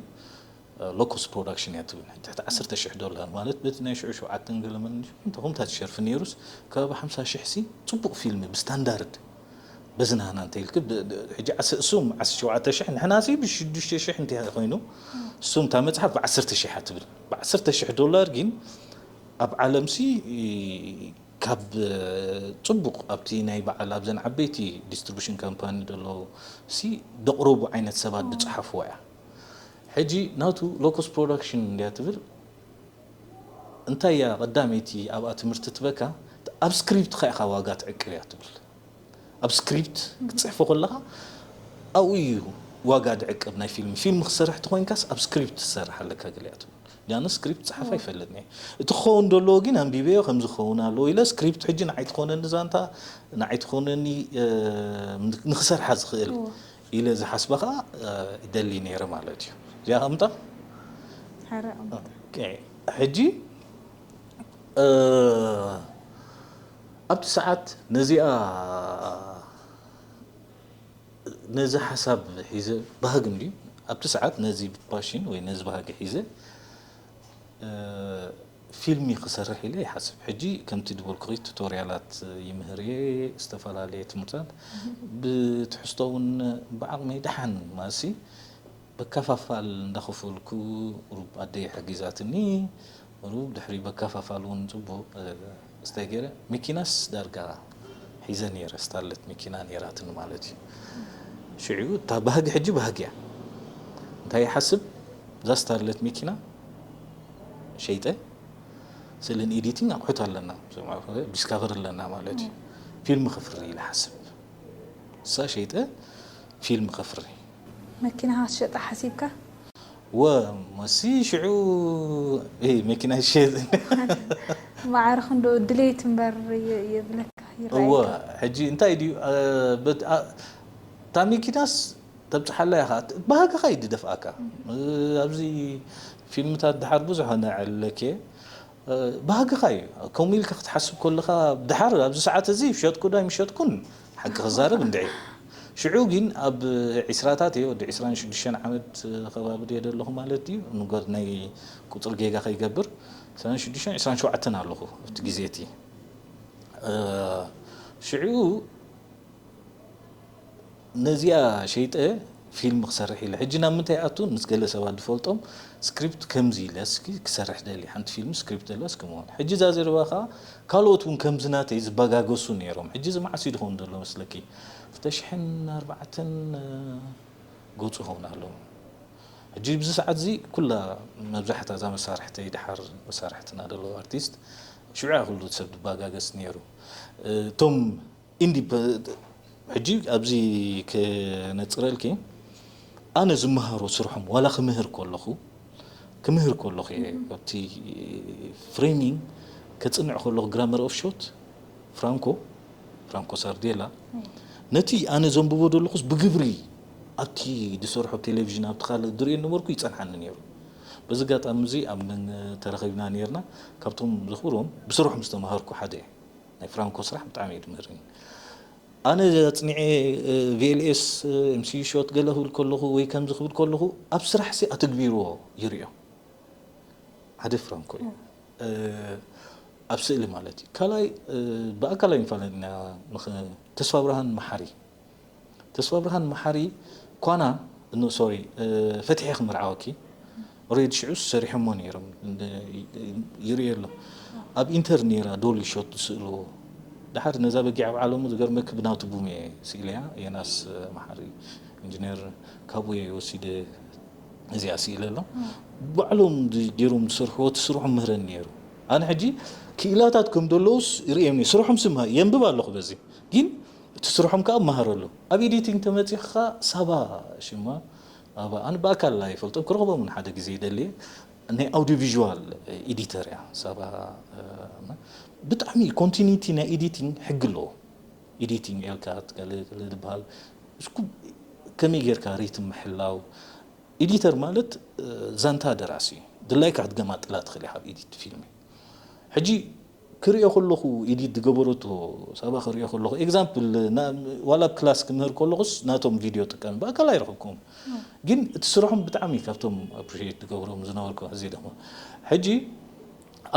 ሎ ኮስት ፕሮዳክሽን እያ ትብል ትሕቲ ዓሰርተ ሽሕ ዶላር ማለት በቲ ናይ ሽዑ ሸውዓተን ገለ መን እንተኹምታት ሸርፊ ነይሩስ ከባቢ ሓምሳ ሽሕ ሲ ፅቡቕ ፊልም ብስታንዳርድ በዚ ናህና እንተ ኢልክ ሕጂ ዓስ እሱም ዓሰርተ ሸውዓተ ሽሕ ንሕና ሲ ብሽዱሽተ ሽሕ እንተ ኮይኑ እሱም እታ መፅሓፍ ብዓሰርተ ሽሕ ትብል ብዓሰርተ ሽሕ ዶላር ግን ኣብ ዓለም ሲ ካብ ፅቡቕ ኣብቲ ናይ በዓል ኣብዘን ዓበይቲ ዲስትሪቡሽን ካምፓኒ ዘለዉ ሲ ደቕረቡ ዓይነት ሰባት ዝፀሓፍዎ እያ ሕጂ ናቱ ሎኮስ ፕሮዳክሽን እንድያ ትብል እንታይ እያ ቀዳመይቲ ኣብኣ ትምህርቲ ትበካ ኣብ ስክሪፕትካ ኢኻ ዋጋ ትዕቅብ እያ ትብል ኣብ ስክሪፕት ክትፅሕፎ ከለኻ ኣብኡ እዩ ዋጋ ዝዕቅብ ናይ ፊልም ፊልም ክሰርሕ ተኮይንካስ ኣብ ስክሪፕት ትሰርሕ ኣለካ ገሊኣ ትብል ጃነ ስክሪፕት ፀሓፍ ኣይፈልጥን እየ እቲ ክኸውን ዘለዎ ግን ኣንቢበዮ ከምዚ ክኸውን ኣለዎ ኢለ ስክሪፕት ሕጂ ንዓይ ትኾነኒ ዛንታ ንዓይ ትኾነኒ ንክሰርሓ ዝኽእል ኢለ ዝሓስበ ከዓ ይደሊ ነይረ ማለት እዩ እዚኣ ከምጣ ሕጂ ኣብቲ ሰዓት ነዚኣ ነዚ ሓሳብ ሒዘ ባህግ እንድዩ ኣብቲ ሰዓት ነዚ ፓሽን ወይ ነዚ ባህጊ ሒዘ ፊልሚ ክሰርሕ ኢለ ይሓስብ ሕጂ ከምቲ ዝበልኩኺ ቱቶርያላት ይምህር እየ ዝተፈላለየ ትምህርትታት ብትሕዝቶ እውን ብዓቕመይ ደሓን ማሲ በካፋፋል እንዳኸፈልኩ ሩብ ኣደይ ሓጊዛትኒ ሩብ ድሕሪ በካፋፋል እውን ፅቡቕ ስታይ ገይረ መኪናስ ዳርጋ ሒዘ ነይረ ስታርለት መኪና ነይራትኒ ማለት እዩ ሽዑ እታ ባህጊ ሕጂ ባህጊ እያ እንታይ ይሓስብ እዛ ስታርለት መኪና ሸይጠ ስእልን ኤዲቲንግ ኣቑሑት ኣለና ዲስካቨር ኣለና ማለት እዩ ፊልም ክፍሪ ኢለ ሓስብ እሳ ሸይጠ ፊልም ከፍሪ መኪና ክትሸጣ ሓሲብካ ወ መሲ ሽዑ መኪና ይሸጥ ማዕረ ክንዶ ድሌት እምበር ይብለካ እወ ሕጂ እንታይ ድዩ እታ መኪናስ ተብፅሓላ ኢኻ ባህግኻ እዩ ድደፍኣካ ኣብዚ ፊልምታት ድሓር ብዙሕ ነዕለኬ ባህግኻ እዩ ከምኡ ኢልካ ክትሓስብ ከለኻ ድሓር ኣብዚ ሰዓት እዚ ሸጥኩ ዶ ኣይምሸጥኩን ሓቂ ክዛረብ እንድዒ ሽዑ ግን ኣብ ዒስራታት እየ ወዲ ዒስራን ሽዱሽተን ዓመት ከባቢ ድየ ዘለኹ ማለት እዩ ንጎት ናይ ቁፅሪ ጌጋ ከይገብር ዒስራን ሽዱሽተን ዒስራን ሸውዓተን ኣለኹ ኣብቲ ግዜ እቲ ሽዑ ነዚኣ ሸይጠ ፊልም ክሰርሕ ኢለ። ሕጂ ናብ ምንታይ ኣቱ? ምስ ገለ ሰባት ዝፈልጦም ስክሪፕት ከምዚ ኢለ እስኪ ክሰርሕ ደሊ፣ ሓንቲ ፊልም ስክሪፕት ደላ እስኪ ምሆን። ሕጂ እዛ ዘረባ ከዓ ካልኦት እውን ከምዚ ናተይ ዝበጋገሱ ነይሮም። ሕጂ እዚ መዓስ እዩ ዝኸውን ዘሎ መስለኪ? ክልተ ሽሕን ኣርባዕተን ገፁ ኸውን ኣሎ። ሕጂ ብዚ ሰዓት እዚ ኩላ መብዛሕታ እዛ መሳርሕተይ፣ ድሓር መሳርሕትና ደሎ ኣርቲስት ሽዑ ኩሉ ሰብ ዝባጋገስ ነይሩ። እቶም ኢንዲ ሕጂ ኣብዚ ክነፅረልኪ፣ ኣነ ዝመሃሮ ስርሖም ዋላ ክምህር ከለኹ ክምህር ከለኹ እየ ኣብቲ ፍሬሚንግ ከፅንዕ ከለኹ፣ ግራመር ኦፍ ሾት ፍራንኮ ፍራንኮ ሳርዴላ ነቲ ኣነ ዘንብቦ ዘለኹስ ብግብሪ ኣብቲ ዝሰርሖ ቴሌቪዥን ኣብቲ ካልእ ዝርእዮ ነበርኩ ይፀንሓኒ ነይሩ። በዚ ኣጋጣሚ እዚ ኣብ ምን ተረኸብና ነርና። ካብቶም ዘኽብሮም ብስርሖም ዝተምሃርኩ ሓደ እየ። ናይ ፍራንኮ ስራሕ ብጣዕሚ እዩ ድምህርኒ። ኣነ ኣፅኒዐ ቪኤልኤስ ኤምሲ ሾት ገለ ክብል ከለኹ ወይ ከምዚ ክብል ከለኹ ኣብ ስራሕ ሲ ኣተግቢርዎ ይርእዮ። ሓደ ፍራንኮ እዩ ኣብ ስእሊ ማለት እዩ። ካልኣይ ብኣካል ኣይንፋለጥ ኢና። ተስፋ ብርሃን መሓሪ ተስፋ ብርሃን መሓሪ ኳና ኖ ሶሪ ፈትሐ ክምርዓወኪ ኦሬዲ ሽዑ ሰሪሖሞ ነይሮም። ይርእዮ ኣሎ ኣብ ኢንተር ነይራ ዶሊ ሾት ዝስእልዎ። ድሓር ነዛ በጊዕ ኣብ ዓለሙ ዝገርመኪ ብናቱ ቡም እየ ስኢለያ። የናስ መሓሪ ኢንጂነር ካብኡ እየ ወሲደ እዚኣ ስኢለ ኣሎ። ባዕሎም ገይሮም ዝሰርሕዎ እቲ ስርሖም ምህረኒ ነይሩ። ኣነ ሕጂ ክኢላታት ከም ዘለውስ ርእዮም ስርሖም ስምሃ የንብብ ኣለኹ በዚ ግን እቲ ስርሖም ከዓ እመሃረሉ። ኣብ ኤዲቲንግ ተመፂኻ ሳባ ሽማ ኣባ ኣነ ብኣካል ኣይፈልጦም ክረኽቦም ሓደ ግዜ ይደልየ ናይ ኣውዲዮቪዥዋል ኤዲተር እያ ሳባ። ብጣዕሚ ኮንቲኒቲ ናይ ኤዲቲንግ ሕጊ ኣለዎ። ኤዲቲንግ ኤልካ ዝበሃል እስኩ ከመይ ጌርካ ሪትም ምሕላው። ኤዲተር ማለት ዛንታ ደራሲ ድላይካ ክትገማጥላ ትኽእል ኢኻ ኣብ ኤዲት ፊልም። ሕጂ ክሪኦ ከለኹ ኢዲት ዝገበረቶ ሳባ ክሪኦ ከለኹ ኤግዛምፕል ዋላ ኣብ ክላስ ክምህር ከለኹስ ናቶም ቪድዮ ጥቀም ብኣካል ኣይረኸብኩም ግን እቲ ስርሖም ብጣዕሚ ካብቶም ኣፕሪሽት ዝገብሮም ዝነበርኩ ሕዚ ድማ ሕጂ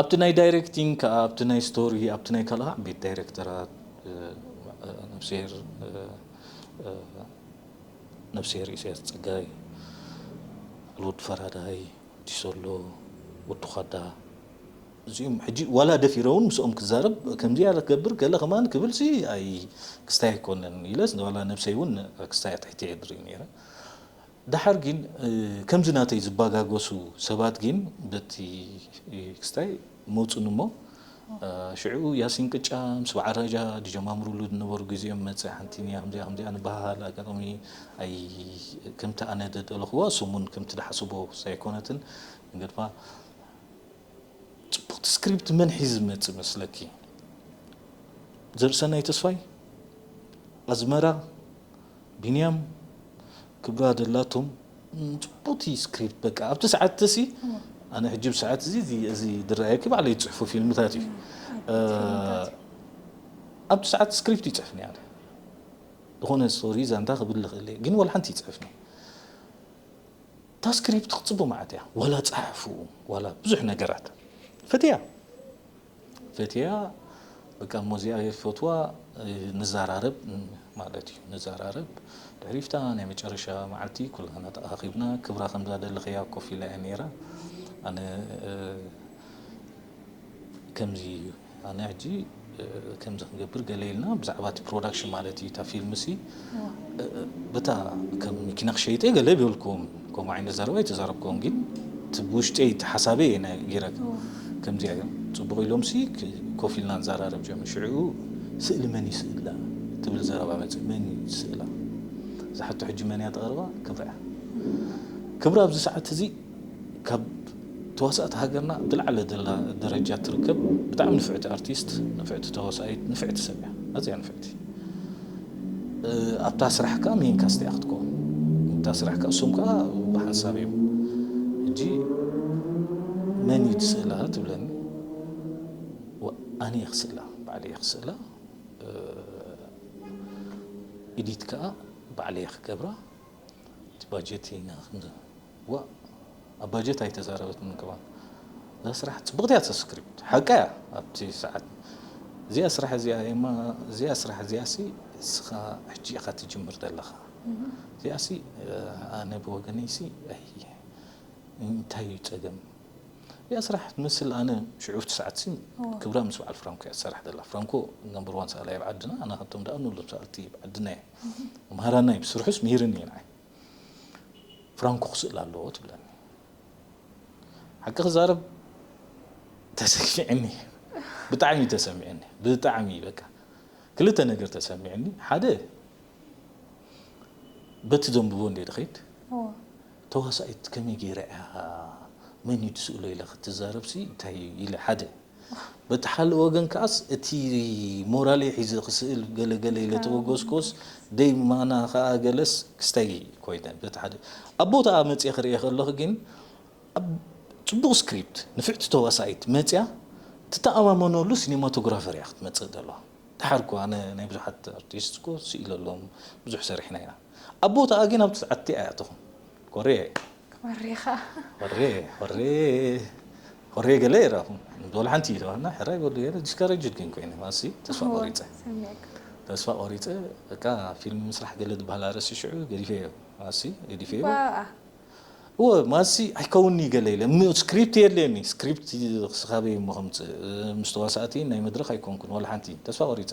ኣብቲ ናይ ዳይሬክቲንግ ከዓ ኣብቲ ናይ ስቶሪ ኣብቲ ናይ ካልኣ ዓበይቲ ዳይሬክተራት ነብስሄር ነብስሄር ኢሳያስ ፀጋይ ልወዲ ፈራዳይ ዲሶሎ ወዲ ኳዳ እዚኦም ሕጂ ዋላ ደፊረ እውን ምስኦም ክዛረብ ከምዚኣ ክገብር ገለ ከማን ክብል ሲ ኣይ ክስታይ ኣይኮነን ኢለስ ዋላ ነብሰይ እውን ክስታይ ኣትሕቲ የድሪ ነይረ። ደሓር ግን ከምዚ ናተይ ዝባጋገሱ ሰባት ግን በቲ ክስታይ መውፅን እሞ ሽዑ ያሲን ቅጫ ምስ በዓል ራጃ ዝጀማምሩሉ ዝነበሩ ግዜኦም መፀ ሓንቲ ኒያ ከምዚኣ ከምዚኣ ንበሃል ኣጋጣሚ ኣይ ከምቲ ኣነ ደደለኽዋ እሶም እውን ከምቲ ዝሓስቦ ኣይኮነትን ንገድፋ ፅቡቕቲ ስክሪፕት መን ሒዝ ዝመፅእ መስለኪ ዘርሰናይ ተስፋይ ኣዝመራ ቢንያም ክብራ ደላቶም ፅቡቕቲ ስክሪፕት በቃ ኣብቲ ሰዓት ተሲ ኣነ ሕጂ ብሰዓት እዚ እዚ ድረኣየኪ ባዕለይ ዝፅሕፎ ፊልምታት እዩ ኣብቲ ሰዓት ስክሪፕት ይፅሕፍኒ ኣነ ዝኾነ ስቶሪ ዛንታ ክብል ልኽእል እየ ግን ወላ ሓንቲ ይፅሕፍኒ እታ ስክሪፕት ክትፅቡ ማለት እያ ዋላ ፀሓፉ ዋላ ብዙሕ ነገራት ፈትያ ፈትያ በቃ እሞ እዚኣ ፈትዋ ንዘራረብ ማለት እዩ ንዘራረብ ድሕሪፍታ ናይ መጨረሻ መዓልቲ ኩላና ተኣኻኺብና ክብራ ከምዛ ደለኽያ ኮፍ ኢላ እያ ነይራ ኣነ ከምዚ እዩ ኣነ ሕጂ ከምዚ ክንገብር ገለ ኢልና ብዛዕባ እቲ ፕሮዳክሽን ማለት እዩ እታ ፊልም ሲ በታ ከም መኪና ክሸይጠ ገለ ይበልኩም ከምኡ ዓይነት ዘረባ ኣይተዛረብኩም ግን እቲ ብውሽጠይ እቲ ሓሳበይ እየ ገይረ ከምዚኣ እዮም ፅቡቕ ኢሎም ሲ ኮፍ ኢልና ንዘራረብ ጀምር ሽዑ ስእሊ መን ይስእላ ትብል ዘረባ መፅእ መን ይስእላ እዛ ሕቶ ሕጂ መን እያ ተቐርባ ክብራ እያ ክብራ ኣብዚ ሰዓት እዚ ካብ ተዋሳእቲ ሃገርና ብላዕለ ደላ ደረጃ ትርከብ ብጣዕሚ ንፍዕቲ ኣርቲስት ንፍዕቲ ተዋሳኢት ንፍዕቲ ሰብ እያ ኣዝያ ንፍዕቲ ኣብታ ስራሕ ከዓ ሜን ካስት እያ ክትከውን እታ ስራሕ ከዓ እሶም ከዓ ብሓንሳብ እዮም ሕጂ መን እዩ ትስእላ ትብለኒ ኣነ እየ ክስእላ ባዕለ እየ ክስእላ ኢዲት ከዓ ባዕለ እየ ክገብራ እቲ ባጀት ኢና ዋ ኣብ ባጀት ኣይተዛረበትን ከማን እዛ ስራሕ ፅብቕቲ እያ ስክሪፕት ሓቃ እያ ኣብቲ ሰዓት እዚኣ ስራሕ እዚኣ እማ እዚኣ ስራሕ እዚኣ ሲ እስኻ ሕጂ ኢኻ ትጅምር ዘለኻ እዚኣሲ ኣነ ብወገነይሲ እንታይ እዩ ጸገም? እዚኣ ስራሕ ትመስል። ኣነ ሽዑ እቲ ሰዓትሲ ክብራ ምስ በዓል ፍራንኮ እያ ትሰርሕ ዘላ። ፍራንኮ ነምበር ዋን ሰኣላይ ኣብ ዓድና፣ ኣነ ካብቶም ደኣ ንብሎም ሰኣልቲ ኣብ ዓድና እየ። መምሃራና እዩ፣ ብስርሑስ ምሂርኒ እዩ ንዓይ። ፍራንኮ ክስእል ኣለዎ ትብለኒ። ሓቂ ክዛረብ ተሰኪዕኒ፣ ብጣዕሚ ተሰሚዕኒ፣ ብጣዕሚ በቃ ክልተ ነገር ተሰሚዕኒ። ሓደ በቲ ዘንብቦ እንደ ድኸይድ ተዋሳኢት ከመይ ገይራ እያ መን እዩ ትስእሎ ኢለ ክትዛረብሲ እንታይ ኢለ ሓደ በቲ ሓደ ወገን ከዓስ እቲ ሞራለይ ሒዘ ክስእል ገለ ገለ ኢለ ተበገስኮስ ደይ ማና ከዓ ገለስ ክስታይ ኮይነ በቲ ሓደ ኣብ ቦታኣ መፅየ ክርእየ ከለኹ ግን ኣብ ፅቡቕ ስክሪፕት ንፍዕቲ ተዋሳኢት መፅያ ትተኣማመነሉ ሲኒማቶግራፈር እያ ክትመፅእ ዘለዋ። ተሓርኩ ኣነ ናይ ብዙሓት ኣርቲስት እኮ ስኢለሎም ብዙሕ ሰሪሕና ኢና። ኣብ ቦታኣ ግን ኣብቲ ሰዓት እቲኣ እያ ትኹን ኮሬ ወሬኻ ኮሬ ኮሬ ኮሬ ገለ ይራኹም ንዶል ሓንቲ ይተዋና ሕራይ በሉ ገለ ዲስካሬጅድ ግን ኮይነ ማሲ ተስፋ ቆሪፀ ሰሚዕካ ተስፋ ቆሪፀ በቃ ፊልም ምስራሕ ገለ ዝበሃል ኣረሲ ሽዑ ገዲፈዮ ማሲ ገዲፈዮ ዋኣ እወ ማሲ ኣይከውንኒ ገለ ኢለ ም- ስክሪፕት የድልየኒ ስክሪፕት ክስኻበይ እሞ ከምፅእ ምስ ተዋሳእቲ ናይ መድረክ ኣይኮንኩን ዋላ ሓንቲ ተስፋ ቆሪፀ